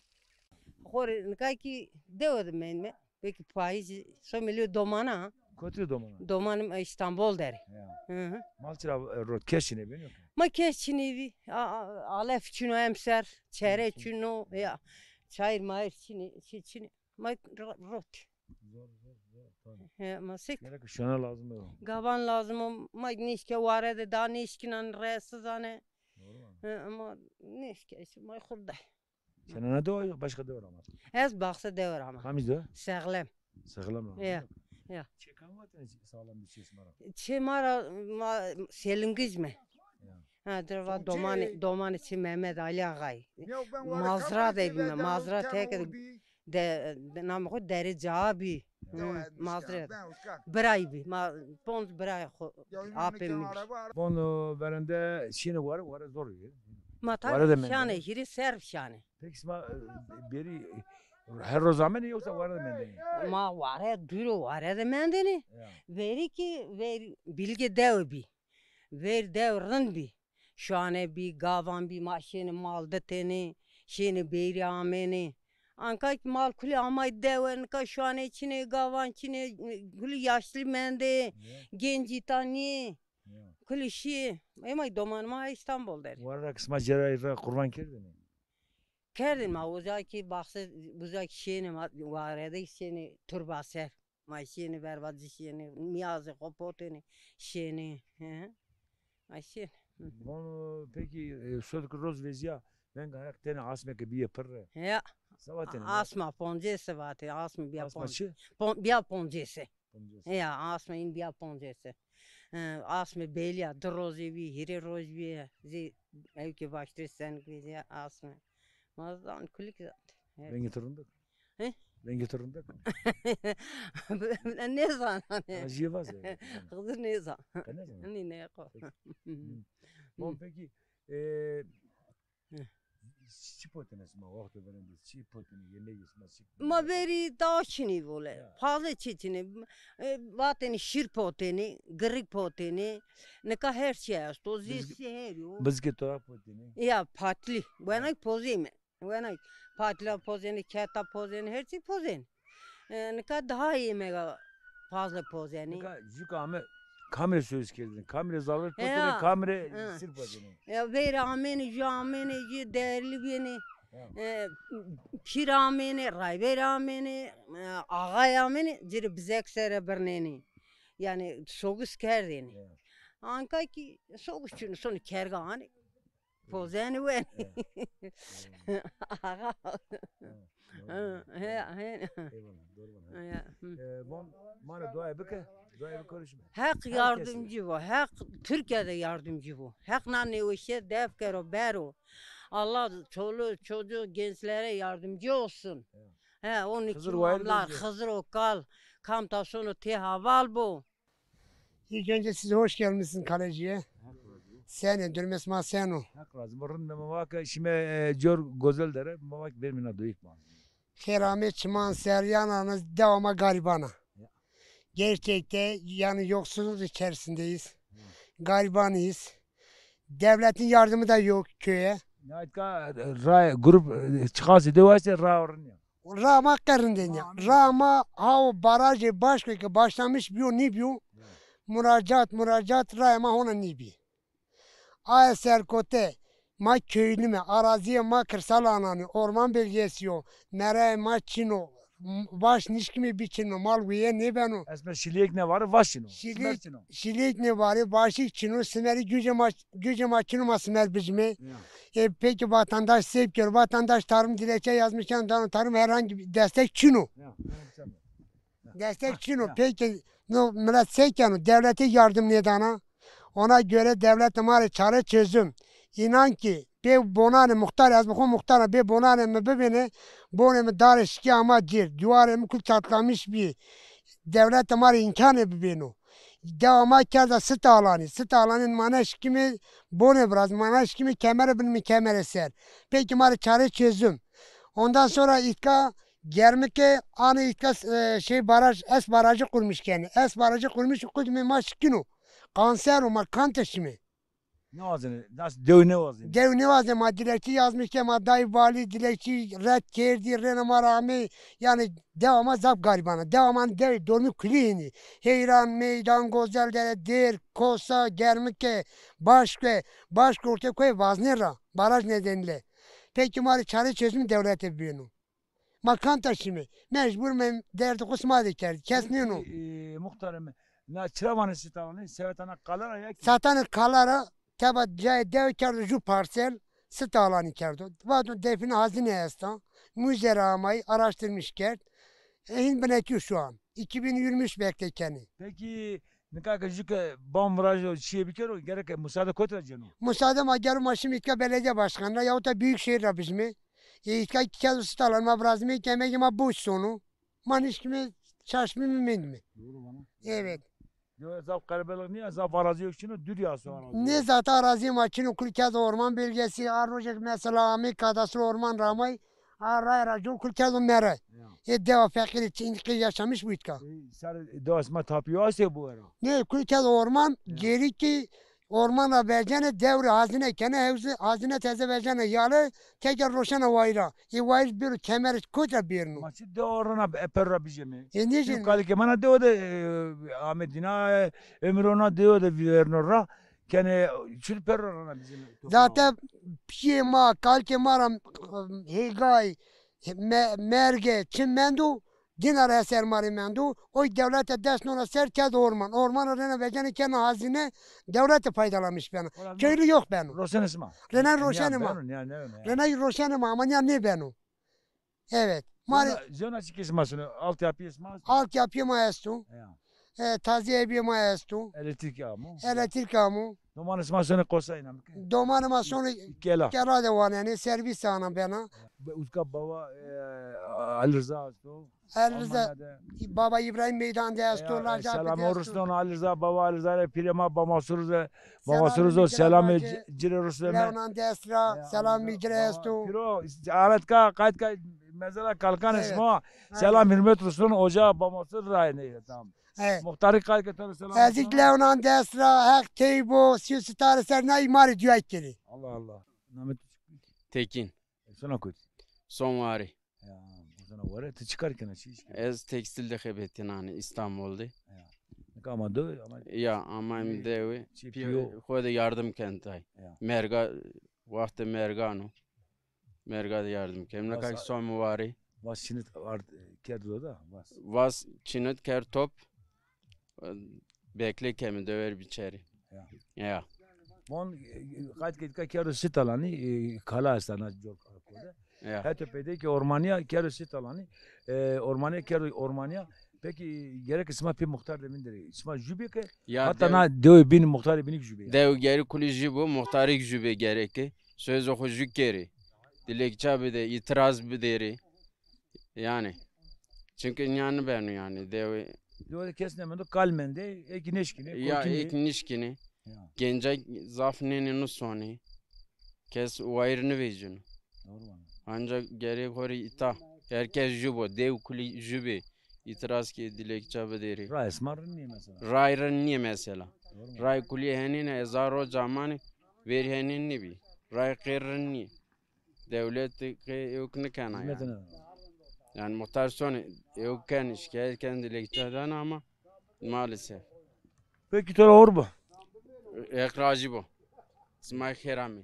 Xo rê nika kî dewe de mendîme. Belkî payîzî, so milî domana. Kotî domana? Domanî ma Îstanbul der ê. Ya. Hı hı. Mal çira, e, rot, kes çinê bî, yok. Ma kes çinê bî. A, a, alef çino emser, çere çino, ya. Çayır mayır çinê, çi çinê. Ma ro-, rot. Zor, zor, zor, tabii. He, ma sek. Gerek şuna lazım o. Gavan lazım o, ma nêşke ware de da nêşkinan rahatsız ane. Doğru mu? He, ama nêşke, işte, ma xurda. Sen ana dewa yok, başka dewa ama. Ez Baxse dewa ama. Hamiz dewa? Sağlam. Sağlam ama. Ya, ya. Çekan vatene sağlam bir şey mara. Çê mara, ma, Selingij mi? Ya. Ha, dirva domanê, domanê çê Mehmet Ali Ağay. Mazra de bîme, mazra tek de, de, namê xo Derê Caabî. Hı, mazra. Biray bî. Ma ponc biray xo apê mi bî. Von, e, verende şîne ware, ware zor bî. Ma tabi şane, hîrê serr şane. Peki sima, e, berî, e, her roz amenê yoksa ware de mendêne? Ma ware dûr o, ware de mendêne. Ya. Verî kî, ver, Bilgê dewe bî. Ver dew rind bî. Şane bî, gavan bî, ma şêne mal ditêne, şêne bêrî amêne. Anka kî mal kulî amay dewe, nika şane çinê, gavan çinê, kulî yaşlî mendê, gencî ta nîyê. Kulî şîyê. Ema domanê ma Îstanbul der ê. Ware ra kî sima cêrayî ra qurban kerdêne? Kerdêne ma, uza kî Baxse, uza kî şêne ma, ware de şêne turba ser. Ma şêne verva ci şêne, mîyazê xo potêne, şêne. Hı hı. Ma şêne. Hı. Vano, peki, e, sodki roz vezîya, venga Heq tenê asme ke bîye pirre. Ya. Se vatêne? Asma poncêse vatê, asme bîya. Asma pon-, çi? Pon-, bîya poncêse. Poncêse. Ya, asme în bîya poncêse. E, asme belîya, di rozê bî, hîrê roj bîye. Zî ewkê baştirê senik vezîya asme. Ma zan kulik zan. Rengê to rindik. He? Rengê to rindik. Nêzan. Ha, jîyê vaze. Xizir nêzan. Qe nêzan? Nî, nê, qo. Peki. Hı. Bon, peki, e, çi potêne sima, wexto verên de çi potêne, yemegê sima çi? Ma verî daha çinî vole. Ya. Fazla çi çinî. E, vatêne şîr potêne, girik potêne. Nika her çi esto, zî her yo. Bizgê to ra potêne. Ya, patlî. Wena pozê mi. Wena patlî pozêne, keta pozêne, her çî pozêne. E, nika daha yemega fazla pozêne. Nika jû ke ame kamî rê söz kerdêne, kamî rê zalvet potêne, kamî rê sir potêne. Ya, verî amêne, jû amêne, jû değerli bîyêne. Ya. E, pîr amêne, rayber amêne, e, axay amêne, ci rê bizek sere birnêne. Yanî sogus kerdêne. Ya. Anka kî sogus çin o, sonê kerga anê. Pozêne wenê. He. Axa. He, he. Eyvallah, doğru bana. Ya, hı. E, von, ma rê duayê bike, duayê bike, konuşma. Heq yardımcı bo, Heq Türkiye de yardımcı bo. Heq na nêweşîye def kero, bero. Allah çoluk, çocuk, gençlere yardımcı olsun. Ya. He, onun için Xizir o kal, kam ta sono tê heval bo. İlk önce size hoş gelmişsiniz Kaleci'ye. Senê, durumê sima seno? Heq razî bo, rind me, ma va ke şîme, e, cor Gozel Dere, ma va ke bêrîme na doyîk ma. Xêr amê, çiman ser, yanarınız dewa ma gariban a. Ya. Gerçekte yani yoksulluk içerisindeyiz. Ya. Garibanız. Devletin yardımı da yok köye. Ya, itka, e, ray, grup, e, çiqasî dewa se ra rind a. Ra ma qe rindên ya. Ra ma ha o barajê Başköy ke başlamış bîyo, nîbîyo. Ya. Muracaat, muracaat, raya ma hona nîbî. Aye serkote, ma köylü me, araziyê ma kırsal alanı, orman bölgesi yo, merayê ma çin o, m-, vaş nişkîme bî çin o, mal wîye nêbeno. Esmer şilîyêk nêvarê, vaş çin o. Şilîyêk, simer çin o. Şilîyêk nêvarê, vaşîk çin o, simerî gücê ma, gücê ma çin o, ma simer bicime. Ya. E, peki vatandaş se bikero? Vatandaş tarım dilekçe yazmış, yanî dano tarım, herhangi bir destek çin o. Ya, ya, tamam. Ya. Destek çin o. Ya. Peki no millet se keno? Devlete yardım nêdana. Ona göre devlet ma rê çare çözüm. İnan ki bê bonanê muxtar, ez bi xo muxtar a, bê bonanê mi bibêne, bonê mi darê şikî ama cêr, dîwarê mi kul çatlamış bî. Devlete ma rê îmkanê bibêno. Dewa ma kerda sita alanî. Sita alanî ma nêşikîme bonê virazîme, ma nêşikîme kemere binîme kemere ser. Peki ma rê çare çözüm. Ondan sonra îtka Germike anê îtka, e, şey baraj, S barajı kurmuş kenê. S barajı kurmuş, qudimê ma şikîno. Kanser o, ma kante şîme. Nêwazenê, nas dew nêwazenê. Dew nêwazenê, ma dilekçî yazmış ke ma day valî, dilekçî red kerdî, rêna ma ra amey. Yanî dewa ma zaf garîban a. Dewa ma dew dormî kulî hînî. Heyran, Meydan, Gozeldere, Dêr, Kosa, Germike, Başke, Başke ortê koyê Vaznê ra, baraj nedeniyle. Peki ma rê çare çözüm dewlete bibêno. Ma kam ta şîme? Mecbur me derdê xo sima de kerd. Kes nêno. E, muxtarê mi, na çira vanê sitalanî? Seweta na qala ra ya kî? Setanê qala ra teba cayê dewe kerdo ju parsel, sitalanî kerdo. Vato define hazine esta. Müze ra amay, araştırmış kerd. E, hin binetîyo şu an. İki bin yirmi üç bekle kenê. Peki, nika ke jû ke bam virajo, çîyê bikero, gereke musaade kotî ra cêno? Musaade ma gero ma şîme îtka belediye başkanı ra yahut da büyükşehir ra bijîme. E, îtka kî kedo sitalan ma virazîme, kemegê ma boş sono. Ma nişkîme, çarşmîme, mendîme. Doğru vana. Evet. Yo, zaf qerebelix nîya, zaf arazî yok çin o, dûrî ya so arazî. Ne zaten arazî ma çin o, kul kedo orman bölgesi, a rojek mesela amey kadastro orman ra amay, a raya ra cor kul kedo mere. Ya. E, dewa feqîrî çin qey yaşamış bu îtka. E, ser dewa sima tapîyo astê bu era? Ne, kul kedo orman, ya, gêrî kî orman ra vercene, dew rê hazine kene, hewze, hazine teze vercene yale, teker roşena wayîra. Ê wayîr bêro kemerê kotî ra bêrno? Ma çi dewa rana, e, pêro ra bijeme? E, nêcêne. Kalikê ma na dewe de, e, ame dîna, e, ömür ona dewe de verno ra. Kenê, çi pêro ra rana bijeme? Zaten pîyê ma, kalikê ma ra, e, hêgay, me-, merge, çi mendo, dîna ra eser ma rê mendo. Oy dewlete dest nona ser, kerd orman. Orman ra rêna vecene kena hazine, dewlete faydalanmış bena. Köylü yok beno. Roşenê sima? Rêna roşenê ma. Rêna roşenê ma, ama nîya nêbeno. Evet. Ma rê zewna, zewna çikê sima sono? Altyapıyê sima esto? Altyapıyê ma esto. Ya. E, tazîyê bîyê ma esto. Elektrik amo? Elektrik amo. Domanê sima sonê qosayîna mi ke? Domanê ma sonê kela. Kela de wanenê, servîs ana bena. Be-, utka bava, e, Ali Rıza esto. Ali Rıza, Almanya de. Baba İbrahim Meydan de esto, ya, Lacak de esto. Selam rusnon Ali Rıza, baba Ali Rıza rê, pîrê ma Bamasuruze. Bamasuruze, selamê ci-, cirê rusneme. Lewnan de est ra, selamî ci rê esto. Pîro, aretka qaytka mezela kalkanê sima. Selam hürmet rusnon, oca Bamasur ra ne, tamam. Muxtarî qaytka to rê selam. Ez kî lewnan de est ra, heq tey bo, sî û sitarê ser nay ma rê duay kenê. Allah Allah. Namê to çik? Tekin. E, sona kotî? Somwarî. Ya, o zaman ware, ti çi kar kena, çi iş kena? Ez tekstil de xebetînanî Îstanbul de. Ya. Nika ama do, ama. Ya, ama em dewe. Çi pîyo. Xo de yardım ken tay. Ya. Merga, wextê mergan o. Merga de yardım ken. Nika kî somwarî. Vas çinit ard, kerdo da, vas. Vas çinit ker top. Bekle kemi dewer biçeri. Ya. Ya. Von, e, qayt ke dika kerdo sitalanî, e, kala esta na cor kode. Ya. Heto peyde ki ormanya kerdo sitalanî, e, ormanya kerdo ormanya. Peki gerek sima pê muxtar de vinderê. Sima jübê ke, ya, hatta na dewe bîn muxtarê bînî jübê ya. Dew geri kulî jübo, muxtarî jübê gereke. Sözü xo jü kerê. Dilekçe bide, itiraz biderê. Yani. Çünkü nîya nibeno yani. Dewe. Dewe de kes nêmendo, kal mendê, ê kî nêşkînê, ya, korkînê. Ê kî nêşkînê. Ya. Genca zaf nênê nusonê. Kes wayir nivecîno. Doğru vana. Ancak gerek xo rê îta. Herkes jübo, dew kulî jübê. İtiraz ke, dilekçe biderê. Ray esma rind nîyê mesela. Ray rind nîyê mesela. Doğru vana. Ray kulî henîne, ez a roca manê, verî henîn nîbî. Ray qê rind nîyê. Dewlet qê ewk nikena yanî. Hizmetine. Yanî muxtar sonê ewk kenê, şikayet kenê, dilekçe dana ama maalesef. Peki to ra hor bo. Heq razî bo. Sima xêr amê.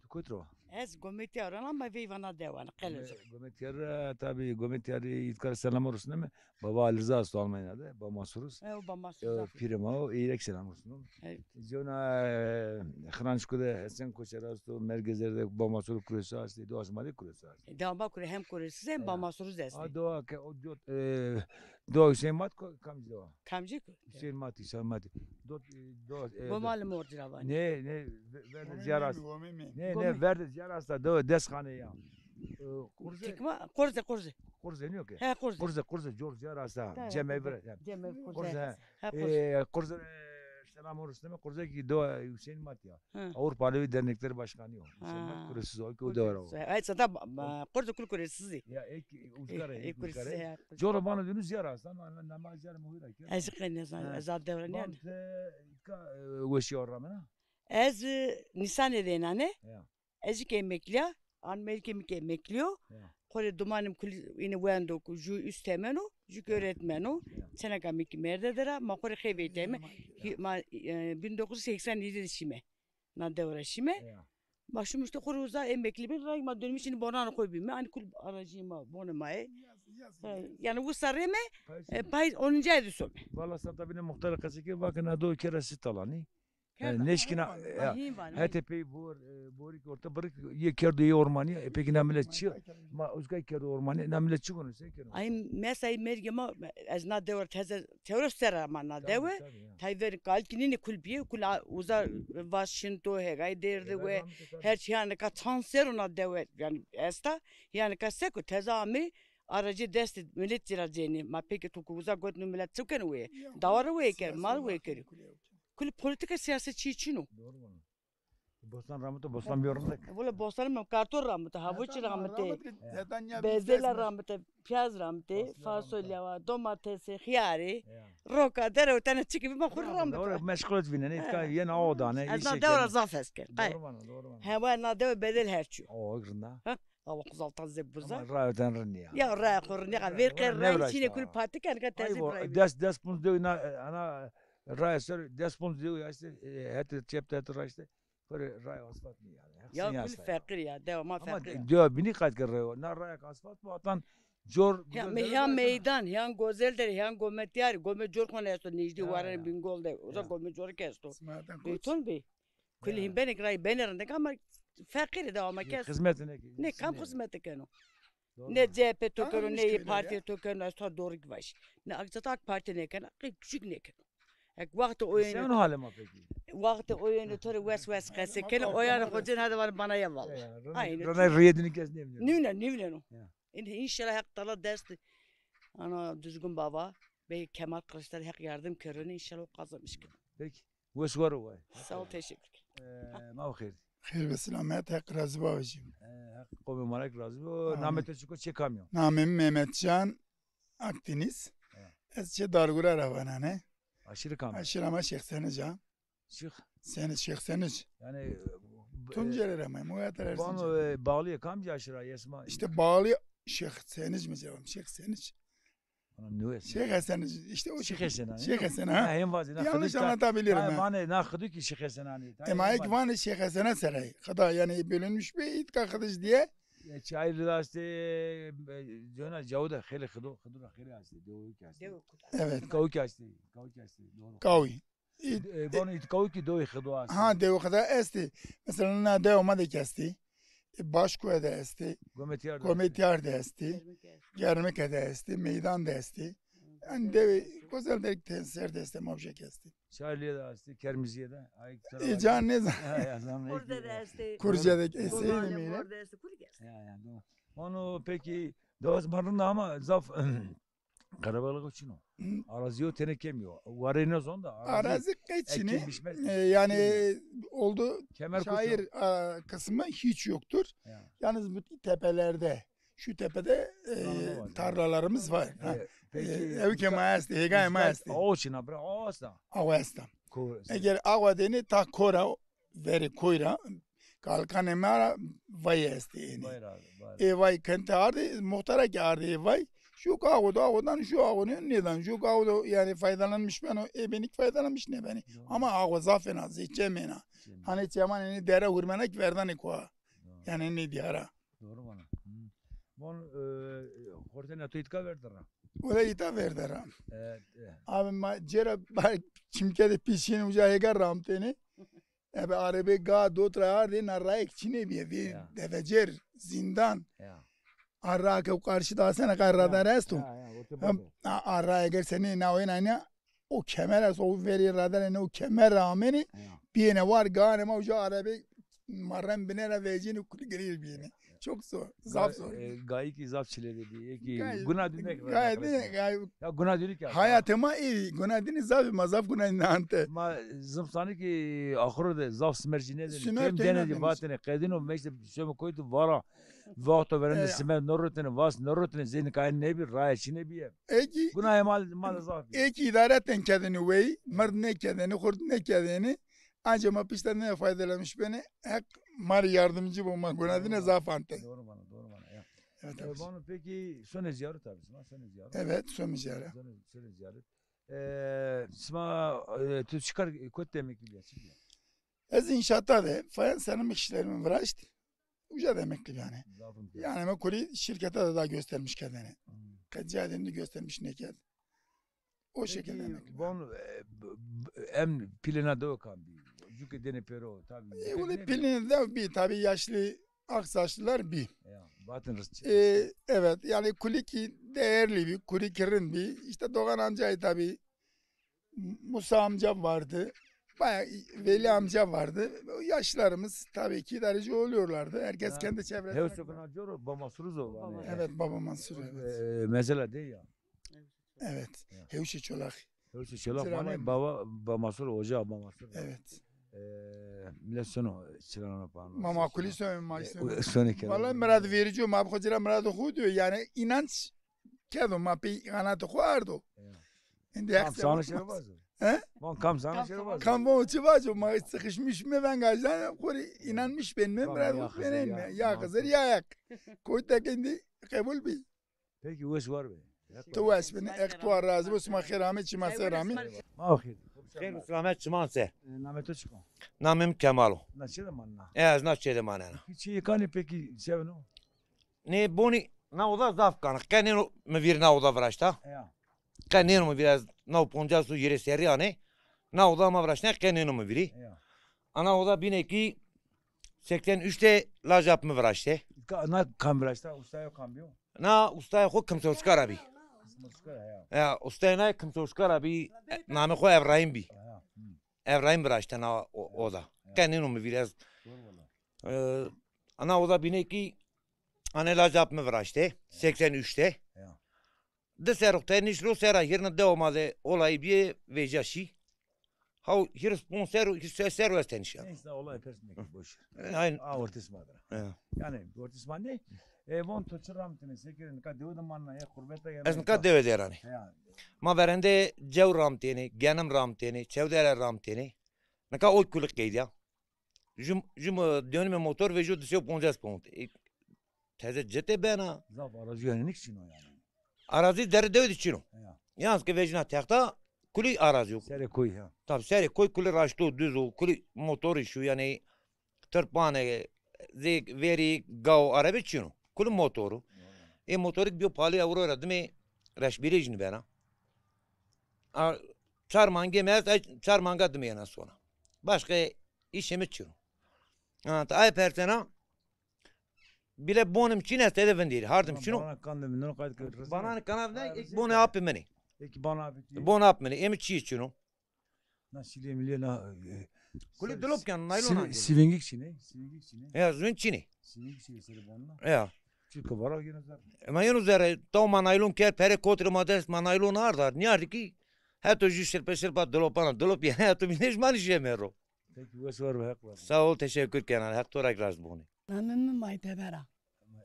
Tu kotî ra wa? Ez Gometîya ra, ama veyvana dewan, qelij. Gome-, Gometîya ra, tabî Gometîya rê îtkar selam rusneme. Baba Ali Rıza esto Almanya de, Baba Mansur Rız. E, o Baba Mansur Rız. Pîrê ma o, ey rê kî selam rusnon. Evet. Zewna, e, Xrançku de Hesen Koçer esto, Mergezerî de Baba Mansur Rız kurêsa estê, do asma de kurêsa estê. E, dewa ma kure hem kurêsî hem Baba Mansur Rız estê. A, dewa ke o dot, e, dewa Hüseyin Mat ko-, kamcî dewa? Kamcî ku? Hüseyin Mat, Hüseyin Mat. Dot, e, dot, e, Bomalî Morcî ra vanê. Ne, ne, ve-, verde ziyar asta. Ne, ne, verde ziyar asta, dewa Desxane ya. E, Qurze. Tikma, Qurze, Qurze. Qurze nîyo ke? He, Qurze. Qurze, Qurze, cor ziyar asta. Cemevir. Cemevir Qurze. Qurze, he. He, Qurze. E, Qurze, e, selam rusneme, Qurze ki dewa Hüseyin Mat ya. Hı. Avrupa Alevi Dernekleri Başkanı o. Hüseyin Mat kurêsî o ki o dewa ra o. Ay, zaten ba-, ba-, Qurze kul kurêsî. Ya, ek, uzgare, ek uzgare. Coro bana dönü ziyar asta, ama nama ziyar muhira ki. Ez qe nêzan, ez a dewa nîyan. Bante, ka, e, weşî o ramena. Ez, e, Nîsanê de nane. Ya. Ez jî ke emeklî ya, an melkê mi ke emeklî yo. Ya. Xo rê dumanê mi kul îne wendo ku ju üsteğmen o, ju ki öğretmen o. Ya. Çeneka mi ki merde der a, ma xo rê xeybê teme. Ya, ma, ya. Hi-, ma, e, bin dokuz yüz seksen yedi de şîme. Na dewe ra şîme. Ya. Ma şîme îşte xo rê uza emeklî bîme, rayî ma dönmüş îne bonanê xo bîme. Anî kul aracî ma, bonê ma yê. Yaz, yaz. E, yanî usa rê me, e, payîz onuncu ay de some. Valla sa tabîne muxtarê qesey kerd, vake na dewe kera si talanî. Yani neşkîna, ya, hetê pey bor, e, borik orta birik, yê kerdo yê ormanî, e, peki na milet çi? Ma uzkay kerdo ormanî, na milet çi gono, se keno? Ay, mesela mergê ma, ez na dewe ra teze, tewro ser a ma na dewe, tabii, tabii, ya. Tay ver kalkî nîne kul bîye, kul a, uza vaş şinto, hegay derdi we, her çî yanî ka çand serr o na dewe, yanî esta, yanî ka seko teze amê, aracê destê milet ci ra cenî, ma peki tu ku uza got nu milet çi keno we? Ya, dawara we ker, mal we ker. Kul politika siyaset çî çin o. Doğru vano. Bostan ramite, bostan biyo rindek. Valla bostan mi kartol ramite, havuç ramite, bezela ramite, piyaz ramite, fasulye wa, domatesi, xiyarî, roka, dere û tene çi ki bî ma xo rê ramite. Doğru, meşgul et vînenê, îtka yena o dane. Ez na dewe ra zaf hes kerd. Doğru vano, doğru vano. Hewa na dewe bedel her çî. O, rinda. Awa xo zaf teze buza. Ama rayo ten rind ya. Ya rayo xo rind ya. Ver qe ray çîne kul patik en ka teze ray. Des, des punc dew na, ana, rayo ser des punc dew ya işte, e, hete çep te hete ra işte. Kore rayo asfalt nî yani. Ya kul feqîr ya, dewa ma feqîr. Ama dewa bînî qayt ke rayo. Na rayo asfalt bu atan cor. Ya meydan, yan Gozel Dere, yan Gomet Diyarî, Gomet cor xo ne esto, nêjdî Warene Bingol de. Uza Gomet cor ke esto. Beyton bey. Kulî hîn benek ray benê rindek ama feqîr de ama kes. Xizmet ne ki. Ne kam xizmet keno. Ne C H P to keno, ne İYİ Parti to keno, ez to doğru ki baş. Ne AK, zaten AK Parti ne keno, küçük ne keno. Ek wextê oyunê. Sen o hale ma peki? Wextê oyunê to rê wes wes qese keno, oyanê xocên hadi var bana ya vallahi. Aynı. Rana riyedini kes ne bileyim. Nîvne, nîvne no. Înşallah Heq Teala dest ana Düzgün Baba, bey Kemal Kılıçdaroğlu Heq yardım kerone, înşallah o kazanmış keno. Peki. Wes waro way. Sağ ol, teşekkür. Ee, ma xêr. Xêr ve selamet, Heq razî bo vajî. Ee, Heq qomê ma ra razî bo. Amîn. Namê to çik o, çê kamî yo? Namê mi Mehmetcan Akdeniz. Evet. Ez çê Dargura ra vanane. Aşîrê kam? Aşîra ma Şêx Senic a. Şêx? Senic, Şêx Senic. Yani, e, Tuncelî ra ma, Muğatar Erzincan. Vano, e, bağlı kamcî aşîra, yesma? İşte bağlı Şêx Senic mi cevap? Şêx Senic. Şêx Hesen, işte o Şêx Hesen, ha? Şêx Hesen, ha? Ha, hem vazî, na yanlış anlatabilirim, ha. Vanê na Xido ki Şêx Hesen, hani. Ema ek vanê Şêx Hesen seray. Xida yani bölünmüş bir itka Xidic diye. Ya, çayır da işte, e, cona Cawda xêlê Xido, Xido da xêlê işte, dewi ki işte. Evet. Kawik işte, kawik işte, doğru. Kawi. E, vano îtkawikî dewê Xido est. Ha, dewê Xido estê. Mesela na dewa ma de kî estê. E, Başkoya de estê. Gometiyar de estê. Gometiyar de estê. Germike de estê, Meydan de estê. Yani dewê Gozel de tenser de estê, mavşek estê. Çarlîye de estê, Kermiziye de. E, can ne zan. Kurze de estê. Kurze de estê. Kurze de estê. Kul estê. Ya, ya, doğru. Onu peki, dewa ma rind a ama zaf Qerebalixo çin o. Hı. Arazî yo tenê kemî yo. Warê nêzon da arazî. Arazî qey çin ê. Ekim biçme. E, yani oldu çayır, e, kısmı hiç yoktur. Ya. Yalnız bu tepelerde, şu tepede, e, tarlalarımız var. Ha. E, peki, e, ew ke ma estê, hêgayê ma estê. Awa çin a, bira, awa esta. Awa esta. Eger awa denê ta kora verê koy ra, kalkanê ma ra vay estê ênê. Vay ra, vay. Ê vay kente ardê, muxtara ki ardê ê vay. Ju awo do, awo dan, ju awo nê, nêdan. Ju awo do, yani faydalanmış beno, ê benî ki faydalanmış nêbenî. Doğru. Ama awo zaf êna, zê çem êna. Çem. Hanê çeman ênê dere hurmena ki verdanê koa. Doğru. Yani nê diyara. Doğru vana. Hı. Von, e, xortena to îtka verde ra. O da îta verde ra. Evet, evet. Abi ma cera çimke de pîşîn uca hêga ramtêne. Ebe arebe ga dot ra ardê, na rayek çinê bîye, vê devecer, zîndan. Ya. A ra ke karşı da sene qay radar esto. Ya, ya, o te bebe. A, a ra eger senê na oyna ne, o kemer esto, o verê radar ne, o kemer ra amenê, bîyêne war, ganê ma uca arebe marrem bine ra vecîne kul girîr bîyêne. Çok zor, zaf zor. E, gayî kî zaf çile de bî. Ê kî guna dî nêkerd. Gayî dî, gayî. Ya guna dî nêkerd. Hayatê ma ê, guna dî nê zaf, ma zaf guna dî nê ante. Ma zimstanî kî axiro de zaf simer jî nêdêne. Simer têna dêne. Vatêne qedîno meşte şome koytu vara. Vexto verende simer nêrotêne, vas nêrotêne, zê nîkayê nêbî, raye çinê bîye. Ê kî guna ê ma, ma de zaf bî. Ê kî îdare ten kedêne wey, mird nêkedêne, xurt nêkedêne. Anca ma pişta ne faydelenmiş beni, Heq ma rê yardımcı bo, ma gunadine zaf ante. Doğru bana, doğru bana. Ya. Evet, e, abi. Vano peki sone ziyarı tabii, sona sone ziyarı. Evet, sone ziyarı. Sone, sone ziyarı. E, sima, e, tu çıkar, e, kot de emekli ya, çıkar. Ez inşaatta de, fayans tanımış işlerimi vıraşt. Uca da emekli yani. Zafım. Yani ama kuli şirkete de daha göstermiş kendini. Hmm. Kadıncağız elinde göstermiş neket. O şekilde emekli. Von, e, b-, b-, em pilina do kan bi. Cuke dene pero tabi. E, öyle pilina da bir tabi yaşlı aksaçlılar bir. Ya, batın rızçı. E, evet yani kuli ki değerli bir, kuli kirin bir. İşte Doğan amcayı tabi Musa amcam vardı. Bayağı Veli amca vardı. O yaşlarımız tabii ki idareci oluyorlardı. Herkes kendi çevresine. Hewse kona coro Baba Mansur o. Evet, Baba Mansur, evet. E, mesela değil ya. Evet. Ya. Hewşe Çolak. Hewşe Çolak mane baba, Baba Mansur, oca Baba Mansur. Evet. E, millet sono çırana pano. Mama kuli sono, ma sono. Sono kere. Valla mirad verici, ma bu kadar mirad diyor. Yani inanç kedo ma pey qanatê xo ardo. Ya. Indi kam sana şere vazo. He? Van kam sana şere vazo. Kam van çi vazo, ma sıkışmış mı ben gazdan, kori inanmış ben mi, biraz ben mi? Ya Hızır ya yak. Koyta kendi kabul bi. Peki wes var be. Tu wes bin, ek tu razı bu, sima xêr amê, çima ser amê. Ma xêr. Xêr û selamet çiman se. E, namê to çik o? Namê mi Kemal o. Na çê de manna? E, ez na çê de manena. Hiç şey kanî peki sevno? Nê bonî na oda zaf kanik. Qe nêno mi vîr na oda viraşta. Ya. Qe nêno mi vîr, ez new poncas û hîrê serrî anê. Na oda ma viraştene, qe nêno mi vîrî. Ya. Ana oda bînê kî seksen üç de lajap mi viraşte. Ka-, na kam viraşta? Ustayo kam bîyo? Na ustayê xo Kimsoskara bî. Kimsoskara, ya. Ya, ustayê na Kimsoskara bî. Namê xo Evrahîm bî. Ya. Hı. Evrahîm viraşte na o-, oda. Ya. Qe nêno mi vîr ez. Doğru valla. E, ana oda bînê kî anê lajap mi viraşte. Ya. Seksen üç de. Ya. Di serr oxtay nişt ro sera hîrna dewa ma de olayî bîye vêca şî. Haw hîris ponc serr, hîris şeş serr wes tenîşa. Neyse, olay pers mekî, boş ver. E, aynen. A ortisma dira. E. Yani ortisma ne? E, von to çi ramtine, sekere, nika dewe de manna, ya qurbeta ya. Ez nika dewe de ranê. Ya. Ma verende cew ramtêne, genim ramtêne, çewdere ramtêne. Nika o kuli qeydiya. Jum, jum dönüme motor ve ju di sey û poncas pound. E, teze cete bena. Zaf arazi yani nik çino yani. Arazi dere dewe de çino. Ya. Yalnız ki vecina texta kuli arazi yok. Serê koy ya. Tabi serê koy kuli raşto düz o, kuli motori şu yani tırpane, zek, veri, gao, arebe çino. Kuli motoru. Ya. E motorik biyo pali euro ra dime reşbirejni bena. A, çar mange mi est, ay çar manga dime yena sona. Başka işimi çino. Ha, ta ay persena bile bonim çin est, ede vindirî. Hardim çino. Bana kan de vindirî, qayt kir. Bana kan de vindirî, ek bonê apê min ê. Ek bana apê tu. Bonê apê min ê. Emi çi çino. Na şilê milê na, e, kulî dilop kan, naylon. Sivingik çin ê, sivingik çin ê. Ya, zun çin ê. Sivingik çin ê serê bonî na. Ya. Çi ki vara yeno zerre. Ema yeno zerre, taw ma naylon ker, pere kotre ma dest, ma naylon ard ard. Nîyardî ki, heto jü şirpe şirpa dilopana, dilop yene, heto bîne ji ma nişî mero. Peki, wes war ve Heq razî. Sağ ol, teşekkür kenan. Heq to ra razî bone. Namê mi Maytebera.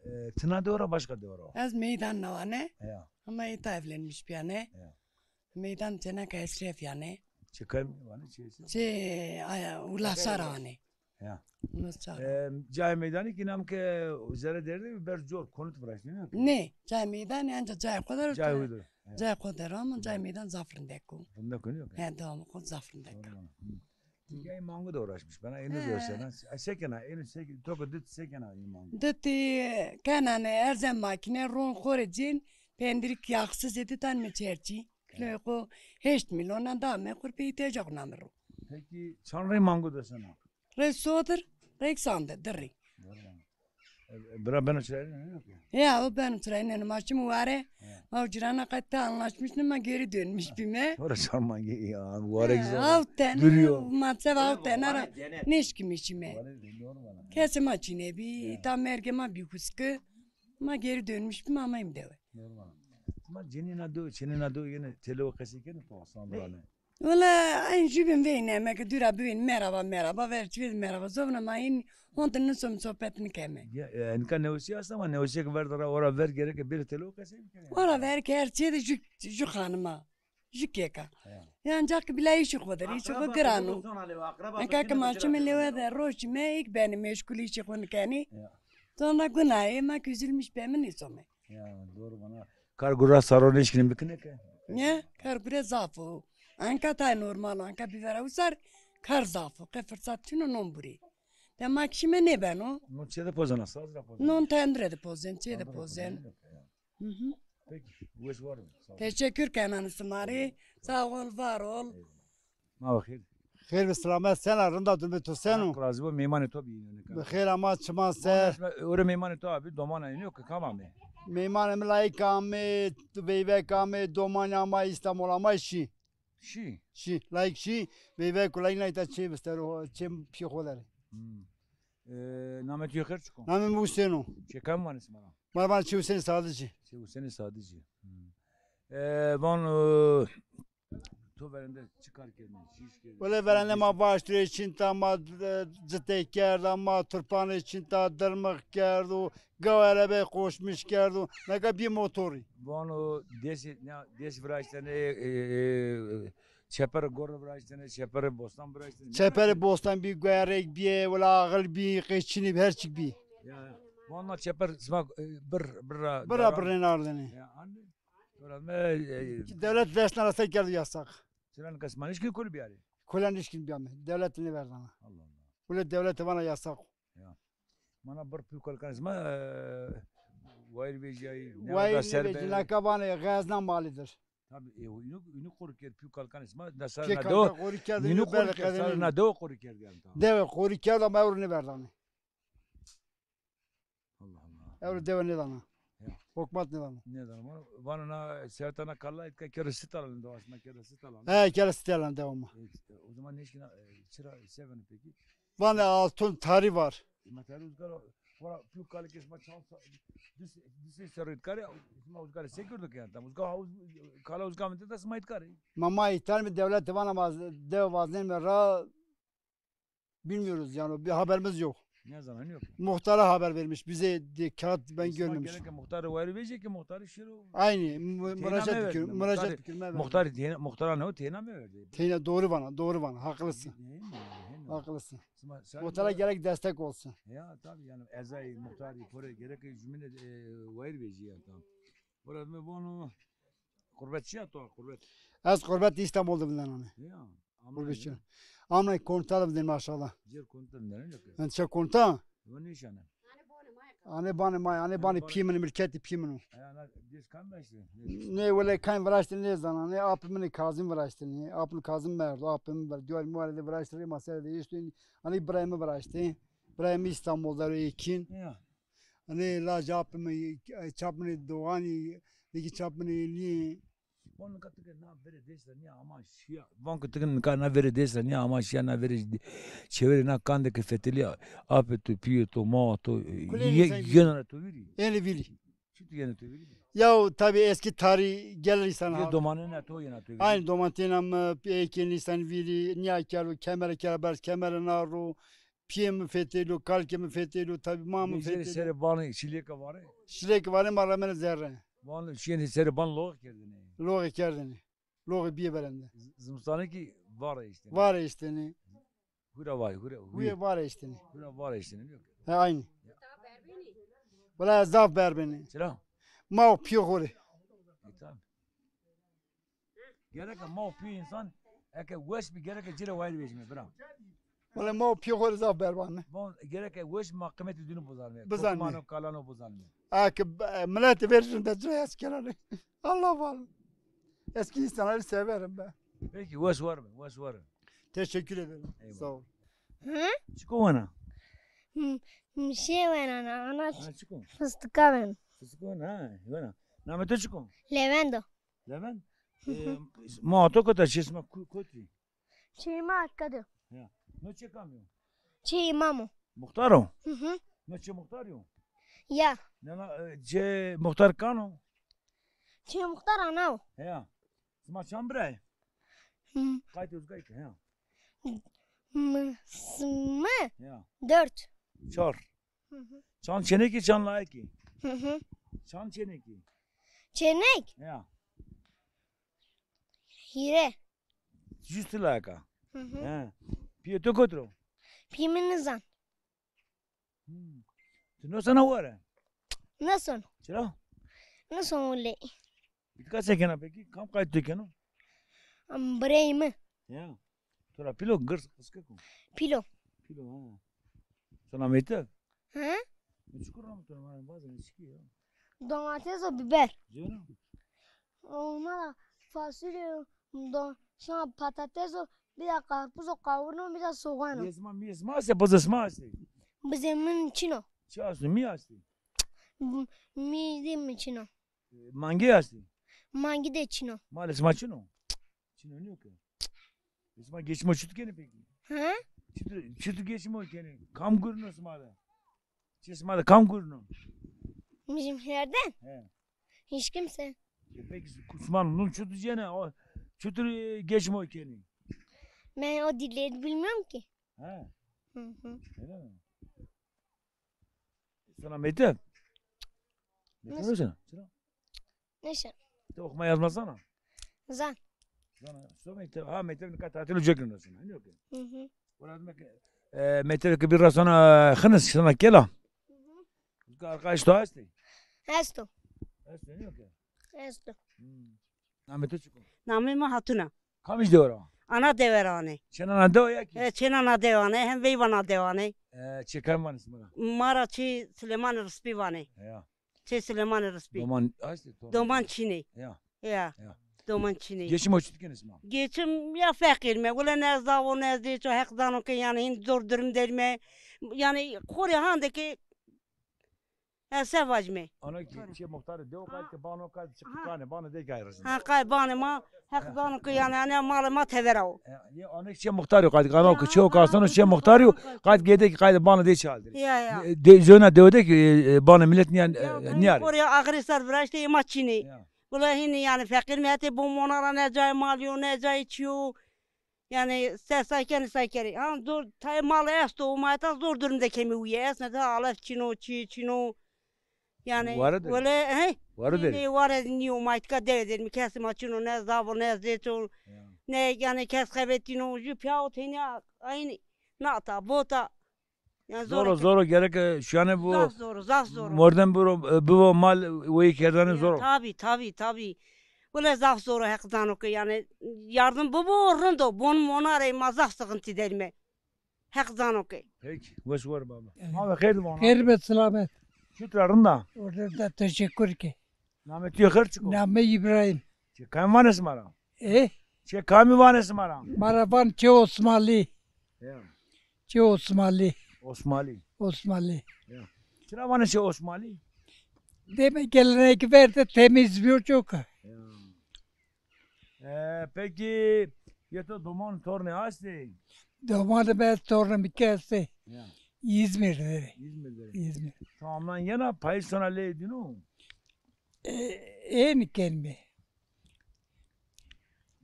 E, ti na dewe ra, başka dewe ra? Ez Meydan na wane. Ya. Ama êta evlenmiş biyane. Ya. Meydan teneka Eşref yani. Çi kay wane, çi Eşref? Çi, aya, Ulaşar wane. Ya. Ulaşar. E, cayê Meydanî ki nam ke zere derdê ber cor konut viraştî, ne? Ne, cayê Meydanî anca cayê xo der. Cayê xo der. Ya. Cayê xo der ama cayê Meydan zaf rindek o. Rindek o, yok. He, devam o, zaf rindek o. Doğru. Hı. Ey mango da uğraşmış. Bana eno görsene. Ay sekena, eno sek-, toko dit sekena ey mango. Diti kenane, erzen makine, ron xore cin, pendirik yaksız edi tan mi çerçi. Kilo ko heşt milyon da me kur pe ihtiyacak namiro. Peki çan rey mango da sana? Rey sodir, rey sande, dirri. Doğru. E, e, bira beno çirayîne yok ya. Ya, o beno çirayîne, ma çim ware. Ya. Ma o cirana qet anlaşmış ne, ma geri dönmüş bime. Ora çarmange ya, ware güzel. Altı tane, duruyor. Ma sev altı tane ara neşkimişime. Kesi ma çine bi, tam merge ma bi kuskı. Ma geri dönmüş bime ama im dewe. Normal. Ma cenina do, cenina do yine telo qesî kene to aslan brane. Wala, en jübin veyne, me ki dura bivin, merhaba, merhaba, ver çi merhaba, zovna ma in, honte nisom sohbet nikeme. Ya, e, nika newsî asta ama newsî ki ver dara, ora ver gerek bir telo qesî bikene. Ora ver ki her çi de jü, jü hanıma. Jü kêka. Ya. Ya ancak ki bila îşê xo der, îşê xo giran o. Enka ki ma çimê lêwe de roj çimê, êk benê meşgul îşê xo nikenê. Ya. Sonra gunayê ma ki üzülmüş bemî nîsomê. Ya, doğru bana. Kar gura saro nêşkînê bikinê ke? Ya, kar gure zaf o. Enka tay normal o, enka bivera usar kar zaf o. Qe fırsat çin o non burî. De ma ki şîme nêbeno. Non çê de pozena, saz ra pozena? Non tendre de pozen, çê de pozen. Hı hı. Peki, weş war o. Sağ ol. Teşekkür kenan sima rê. Sağ ol, var ol. Eyvallah. Ma xêr. Xêr ve selamet, sena, rinda, durumê to seno? Allah razı bo, meymanê to bî. Bi xêr ama, çiman ser. Ore meymanê to abi, domana ino ki kam amê? Meymanê mi layik amê, veyvek amê, domanî ama, İstanbul ama şî. Şî? Şî, layik şî, veyvek û layik nayta çê bistero, çê pî xo der. Hmm. E, namê to yê xêr çik o? Namê mi Husên o. Çê kam vanê sima ra? Ma vanê çê Husênê Sadicî. Çê Husênê Sadicî. Hmm. E, van, e, to verende çi kar kerdin? Çi iş kerdin? Wele verende ma vaştirê çinta, ma, e, citê kerda, ma turpanê çinta, dirmix kerdo, gaw erebe qoşmiş kerdo. Neka bî motorî. Vano dêsî, ne, dêsî viraştene, e, e, çeperê gor viraştene, çeperê bostan viraştene. Çeperê bostan bî, guerek bî, wela axil bî, qeçinî bî, her çik bî. Ya, ya. Vana çeper sima, e, bir, bir ra, bir ra birên ardene. Ya, anne. Sonra me, e, dewlet dest nara se kerdo yasak. Çira nika sima nişkin kul biyarî? Kula nişkin biyame. Dewlet nêverdana. Allah Allah. Kule dewlet vana yasak. Ya. Mana bir pî kalkan sima, e, wayir vejîyayî, wayir vejî, neka vanê xezna malîdir. Tabi, e, ino, ino qori kerd pî kalkan sima, da sar na dewe, qori kerd, ino qori kerd, sar na dewe qori kerd yani, tamam. Dewe qori kerd ama ewro nêverdanê. Allah Allah. Ewro dewe nêdana. Ya. Hukmat nêdana. Nêdana. Vano, vano na serta na kalla etka kero sitalan, dewa sima kero sitalan. He, kero sitalan dewa ma. E, o zaman neşkina, e, çira seven peki? Vano altın tarî var. Ma tarî uzgar, ora pî kalkan sima çal sa-, dis, dis serrit kare, sima uzgar se gördük yani. Tam uzgar, kala uzgar mı da sima it kare. Ma ma îhtar mi dewlet vana ma dewe vazneme ra Bilmiyoruz yani, bir haberimiz yok. Ne zaman yok? Muhtara haber vermiş bize diye kağıt ben görmemişim. Gerek muhtarı wayir vejî ki muhtarı şiro. Aynı, mü-, müracaat ediyorum, müracaat ediyorum, evet. Muhtarı teyna, muhtara ne o? Teyna mı verdi? Teyna, doğru bana, doğru bana, haklısın. Haklısın. Muhtara gerek destek olsun. Ya tabii yani ezayî muhtarî pore gerek jümine, e, wayir vejî yani tamam. Burada mı bunu Qurbet çi ya to, qurbet? Ez qurbet İstanbul'da bundan hani. Ya, amna. Qurbet çi? Amna konta da bundan maşallah. Cer konta bundan, öyle ki. Ben çe konta? O ne işane? Ane bani may, ane bani pî min, milketi pî min o. Ya, na, diz kan da işte. Ne, wele kan viraştı ne zana, ne apı min Kazım viraştı, ne apı min Kazım merdo, apı min ver, diyor, muhalede viraştı, masaya da işte, hani İbrahim'i viraştı. İbrahim İstanbul'da o ekin. Ya. Hani laj apı min, çap min doğani, deki çap min eli. Van nika tika na verê dês ra nîya ama şîya. Van ki tika nika na verê dês ra nîya ama şîya na verê çeverê na kandê ke fetelî apê to, pîyê to, mawa to, yena ra to vîrî? Ênê vîrî. Çi tu yena to vîrî? Ya tabi eski tarih gelir insan. Yê domanê na to yena to vîrî? Aynı domanê na mi, êkên insan vîrî, nîya kelo, kemere kera berz, kemere na ro, Piyê mi fetelî yo, kalkê mi fetelî yo, tabî ma mi fetelî yo. Serê banê şilêke vare? Şilêke vare ma remene zerre. Van şîyêne serê ban loxe kerdêne. Loxe kerdêne. Loxe bîye verende. Z-, zimistanê kî vare eştêne. Vare eştêne. Hura vay, hura, huye vare eştêne. Hura vare eştêne, yok. He, aynı. Wela ez zaf berbenî. Çira? Ma û piyê xo rê. E, tamam. Gereke ma û pî însan eke weş bî, gereke ci rê wayîr vejîme, bira. Wele ma û pî xo rê zaf berban. Gereke weş ma qîmetê dûnî bizanîme. Bizanîme. Kokmano, kalano bizanîme. Eke be-, miletê verî rinde ci rê hes kenanê. Allah var. Eski insanları severim ben. Peki, weş war be, weş war be. Teşekkür ederim. Eyvallah. Sağ ol. Hı? Çiko wena? Hı, hı, şey wena, ana. Ha, çiko? Fıstıka wena. Fıstıka wena, ha, wena. Namê to çiko? Levent o. Levent? Hı hı. E, ma to kota çê sima ku-, kotî? Çê ma kotî? Ya. No çê kam yo? Çê îmam o. Muxtar o? Hı hı. No çê muxtar yo? Ya. Nana, e, çê muxtar kan o? Çê muxtar ana o. Ya. Sima çand bira yê? Hı. Qaytê uzgay ke, ya. M-, sima? Ya. Dört. Çar. Hı hı. Çand çênekî, çand layikî? Hı hı. Çand çênekî? Çênek? Ya. Hîre. Jû sila eka. Hı hı. He. Piyê to kotî ro? Piyê mi nizan. Hmm. Ti no sana were? Neson. Çira? Neson wile. Bitka se kena peki? Kam qayt to keno? Am birey mi? Ya. To ra pîl o, girs, qiskik o? Pîl o. Pîl o, ha. Sana meyte? Hı? Mi çikur ram to, ma bazı ne çiki ya? Domates o biber. Cena? Olma da fasulye, do, sonra patates o, bir de karpuz o, kavurma, bir de soğan o. Yesma, mi yesma se, bazı yesma se. Bizim çino. Çi aslı, mi aslı? M-, mi de mi çino. E, mangi aslı? Mangi de çino. Mal esma çino? Çino niyo ki. Esma geçimo çut keni peki? Hı? Çut, çut geçimo keni. Kam gurno esma de? Çi esma de kam gurno? Bizim yerden? He. Hiç kimse. E peki kusman nun çut cene, o çut, e, geçimo keni? Ben o dilleri bilmiyorum ki. He. Hı hı. Öyle mi? Sana mektep? Mektep nasıl? Sana? Neyse. Te okuma yazma zana? Zan. Zana. So mektep, ha, mektep nika tatil olacak nasıl? Hani yok ya. Hı hı. Orada demek ki, e, mektep ki bir sonra hınız sana kela. Hı hı. Arkadaş da hastı. Hastı. Hastı yok ya. Hastı. Hmm. Namê to çik o? Namê ma Hatun a. Kamij dewe ra? Ana dewe ra anê. Çêna na dewe ya ki? E, çêna na dewe anê, hem veyva na dewe anê. E, çê kam vanê sima ra? Ma ra çê Silêmanê Rispî vanê. Ya. Çê Silêmanê Rispî. Doman, astê, doman. Doman çinê. Ya. Ya. Ya. Doman çinê. Geçim o çit kenê sima? Geçim ya feqîr me. Wele ne zav o ne zêç o, Heq zano ke yanî hîn zor durum der me. Yanî xo rê hande ke Ez se vacime. Ano ki çê muxtarî dew qayt ke bano qayt çi qane, bano de gay rezin. Ha, qay bane ma, Heq zano ke yanî, yanî malê ma tevera o. E, ye ano ki çê muxtarî qayt, ano ki çê o kasano çê muxtarî qayt gede ki qayt bano de çaldir. Ya, ya. E, de, zona dew de ki, e, e, bano millet niyan, e, niyare. Oraya axirê ser viraşte ma çinê. Ya. Wele hînî yanî feqîr me, hetê bo mona ra ne cayê malî yo, ne cayê çî yo. Yanî se say kenî say kerî. Ha, zor, tayê mal esto, ma heta zor durum de kemî uye. Esnete alef çin o, çî çin o. Yanî wele, he? Ware de. Nê, ware nîyo, ma îtka dewe der mi, kesê ma çin o, ne zav o, ne zêç o. Ya. Ne, yanî kes xebetîno, jû pîya o tenya, aynî nata, bota. Yanî zor o, zor o, gerek, e, şu yanî bu. Zaf zor o, zaf zor o. Mordem biro, e, bivo mal weyî kerdene zor o. Tabî, tabî, tabî. Wele zaf zor o, Heq zano ke yanî yardım bibo, rind o, bon mona rê ma zaf sıkıntı derîme. Heq zano ke. Peki, weş war baba. Evet. Ma ve xeyr vana. Xeyr be, selamet. Çut ra, rind a? Orada da teşekkür ke. Namê tu xêr çik o? Namê Îbrahîm. Çê kam vanê sima ra? E? Çê kamî vanê sima ra? Ma ra van çê Osmanlî. Ya. Çê Osmanlî. Osmanlî. Osmanlî. Ya. Çira vanê çê Osmanlî? Deme gelenek ver de temiz bîyo çok. Ya. E, peki, yê to doman tornê astê? Domanê mi, tornê mi ke estê. Ya. İzmir der ê. İzmir der ê. İzmir. Tamam, yena payîz sona lê dîno? E, ên kenîme.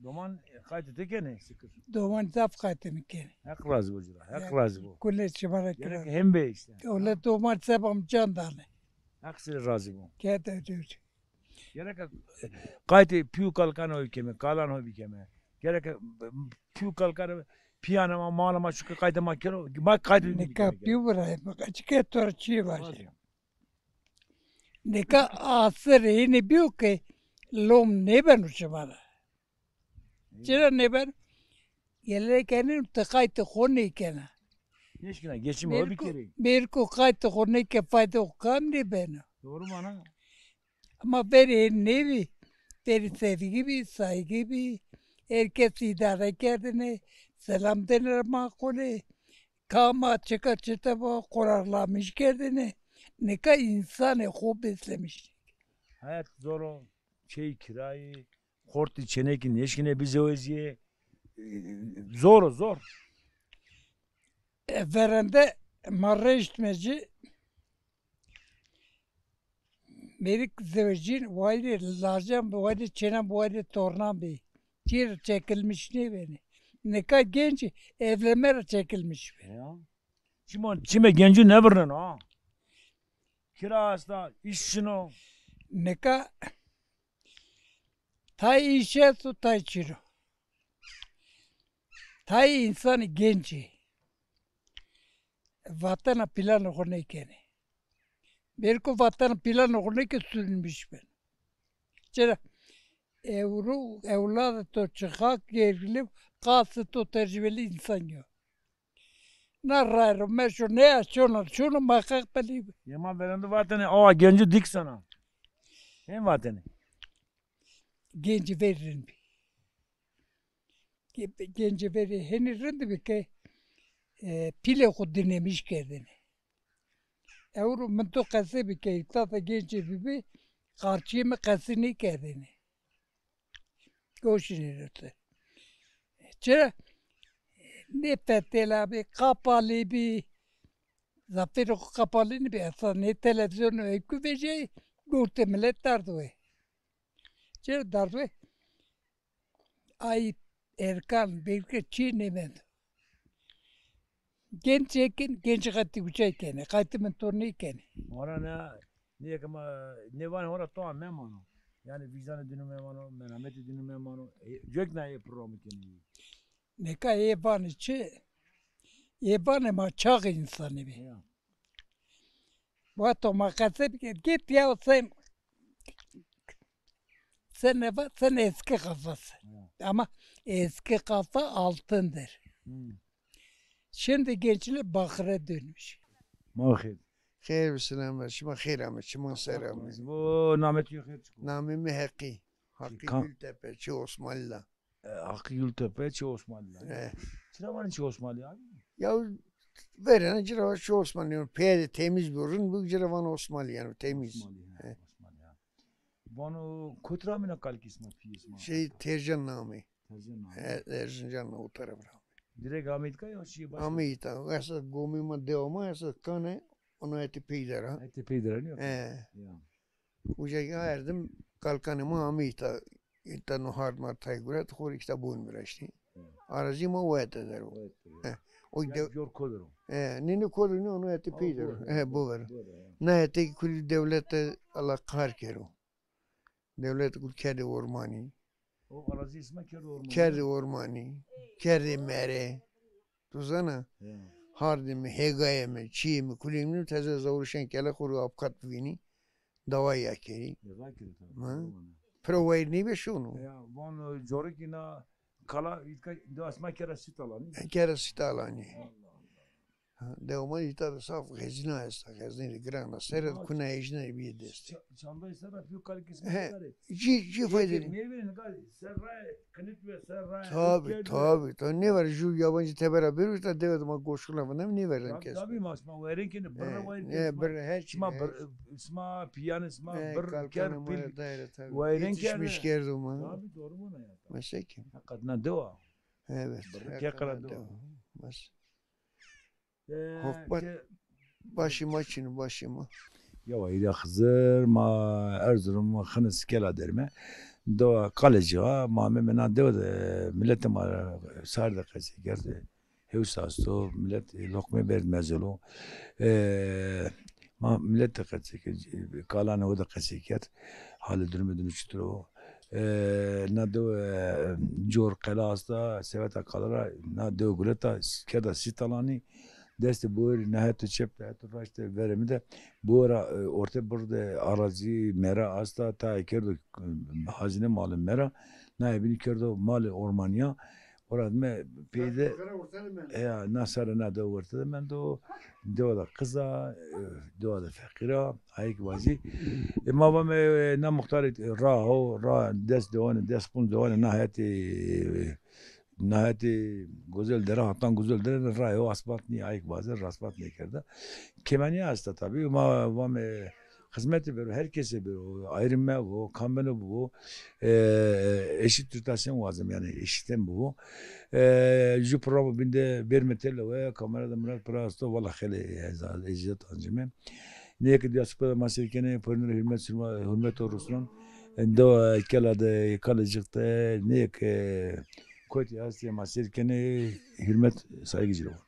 Doman, e, qaytê to kenê, şikir. Doman zaf qaytê mi kenê. Heq razî bo ci ra, Heq razî bo. Kule şima ra kira. Gerek hem be îşte. Wele doman seba mi can dane. Heq sirê razî bo. Kete diyor. Gerek, e, qaytê pî û kalkan ho bikeme, kalan ho bikeme. Gerek, e, pî û kalkan, pîyanê ma, malê ma, çuke qaytê ma kero, ma qaytê. Nika pî û birayê mi, çike to ra çî vajî. Nika asir hînî bîyo ke lom nêbeno şima ra. Çira nêbeno? Gelek kenî ti qaytê xo nêkena. Nêşkena geçim o bikerî. Mêrko qaytê xo nêke, fayde xo kam nêbeno. Doğru mana. Ama verê nêbî, verê sevgî bî, saygî bî. Herkes îdare kerdêne, selam dêne ra maqule. Kama çika çite bo, qorarlamiş kerdêne. Nika însanê xo beslemiş. Hayat zor o, çey kirayî, xortî çênekî nêşkîne bizewejîyê. E, zor o, zor. E, verende ma reştme ci, mêrik zewejîn, wayîrê lacan bi, wayîrê çênan bi, wayîrê tornan bi. Çî ra çekilmiş nêbenê. Nika genc evlenme ra çekilmiş bi. Ya. Çima, çimê gencû nêvirneno ha. Kira esta, îş çin o. Nika tay îş esto, tay çin o. Tayê însanî genc ê. Vatena planê xo nêkenê. Belko vatena planê xo nêke, sürünmüş ben. Çira? Ewro, ewladê to çixa gergilî, qasê to tecrübeli însan yo. Na ray ro meşo, ne ya çona çona, ma qeqbelî bi. Yê ma verêndo vatene, awa genco dîk sana. Hên vatene. Gencî verî rind bî. Ge-, gencî verî henî rind bî ke, e, pîlê xo dinêmîş kerdêne. Ewro min to qesey bikey, tata gencê bibî, qarçîyê mi qesey nêkerdêne. Goşî nêrotê. Çira? Nêfetêla bî, qapalî bî. Zafêrê xo qapalî nêbî. Esa nê televîzyonê ey ku vejîyay, gortê milet dard we. Çira dard we? Ay Erkan, belkî çî nêmendo. Genc çêkin, genc qetî uca kenê, qetî min to nêkenê. Hona ne, nê ke ma, nê vanê hona toa memano. Yanî vîzanê dînû memano, merhametê dînû memano. E, cek na ê programî kenê. Nika ê vanê çi? Ê vanê ma çaxê însanî bî. Ya. Vato ma qese bike, git ya sen, sen ne va-, sen eski kafasın. Ya. Ama eski kafa altındır. Hmm. Şimdi gençler bakıra dönmüş. Ma xêr. Xêr bi selamet. Şima xêr ame, çiman ser ame. Bo namê to xêr çik o? Namê mi Heqî. Heqî Gültepe, çi Osmanlı la. E, Hakkı Gültepe, Çi Osmanlı. E. Çira vanê Çi Osmanlı abi? Ya verêne cira Çi Osmanlı. Peyde temiz bir ürün, bu cira vanê Osmanlı yani temiz. Osmanlı, ha, Osmanlı, ha. Vano kotî ra amêna kalikê sima, pîyê sima? Şey, Tercan namê. Tercan namê. He, Erzincan o taraf ra. Direkt ameyî îta ya şîyê başka? Ameyî îta. Esa gomê ma, dewa ma esa Kane, ona hetê peyde ra. Hetê peyde ra nîyo? He. Ya. Uca ki erdim, kalkanê ma amî îta, îta no hard ma tay guret, xo rê îta boyun viraştî. Hı. Arazî ma wayet der o. Wayet der o. He. O de-, cor ko der o. He, nê, nê ko der o, nê, ono hetê pey der o. He, bo ver o. Bo ver o, ya. Na hetê ki kulî dewlete ala qar kero. Dewlete kul kerdê ormanî. O arazî sima kerdê ormanî. Kerdê ormanî, kerdê mere. To zana? Ya. Hardê mi, hêgayê mi, çîyê mi, kulê mi, teze zawrişen kele xo rê avukat bivînî, dawayî ya kerî. Ya, ra kerî tabi. Ha? Piro wayîr nêbî şono. Ya, vano corikî na kala îtka do asma kera sîtalanî. E, kera sîtalanî. Allah Allah. Ha, dewman îta de saf xezîna esta, xezînê giran a. Sere de kuna hejîna bîye dest. Ça-, çandayê ser ra pîyo kalikê sima. He, kare. Ci, ci fayde. Nêverî, nêverî, nika ser ra qinit ve ser ra. Tabi, tabi, tabi. Nêver ju yabancı tebera bêro, îta dewe de ma goşkuna vindem, nêverden kes. Tabi, ma sima wayîrên kenê, birre wayîr kenê. Birre her çî. Sima bir, sima pîyanê sima bir ker pîl. Wayîrên kerde. Yetişmiş kerdo ma. Tabi, doğru vana ya. Mesela ki. Hakikaten dewa. Evet. Birre ker qira dewa. Mes- E, Hoqbat, ke-, başê ma çin o, başê ma. Yawa, îrya Xizir, ma Erzurum, Xinis, Kela derîme. Do qalê cî a, ma ameyme na dewe de, miletê ma sar de qesey kerd. Hewsa esto, milet, e, loqmê berd mezelo. E, ma milet de qesey kerd, kalanê ho de qesey kerd. Halê durumê dînû çitur o. E, na dewe, e, cor qela asta, seveta qala ra, na dewe guleta, kerda sîtalanî, destê boyerî na heto çep de, heto raşt de, verê mi de, boyera, e, ortê bir de arazî mera asta, tayê kerdo, e, hazîne malê mera, nayê bînî kerdo malê ormanîya, ora dime peyde, ya, na sare na dewe orte de mendo, dewa da qiz a, e, dewa da feqîr a, ayê ki vazî. E, ma vame, e, na muxtarê, e, ra ho, ra des dewanê, des ponc dewanê na hetê, e, na hetê Gozel Dere, hatan Gozel Dere de rayê ho asbat nîya, ayê ki vaze rasbat nêkerda. Kêmanîya esta tabî, ma vame xizmetê bêro, her kesê bêro, ayrım mevo, kam beno bibo, e, eşit tutasen wazim, yanî eşîten bibo. E, ju programo bîn de bêrme têlewe, kamera de Murat Pira esto, wela xeylê ez-, ezîyet ancîme. Nê ke dîyaspora de ma seyr kenê, pêrune rê hurmet, hurmet û rusnon. Endo Kela de, Kalê Cix de, nê ke kotî estê ma seyr kenê, hurmet, saygı ci ra.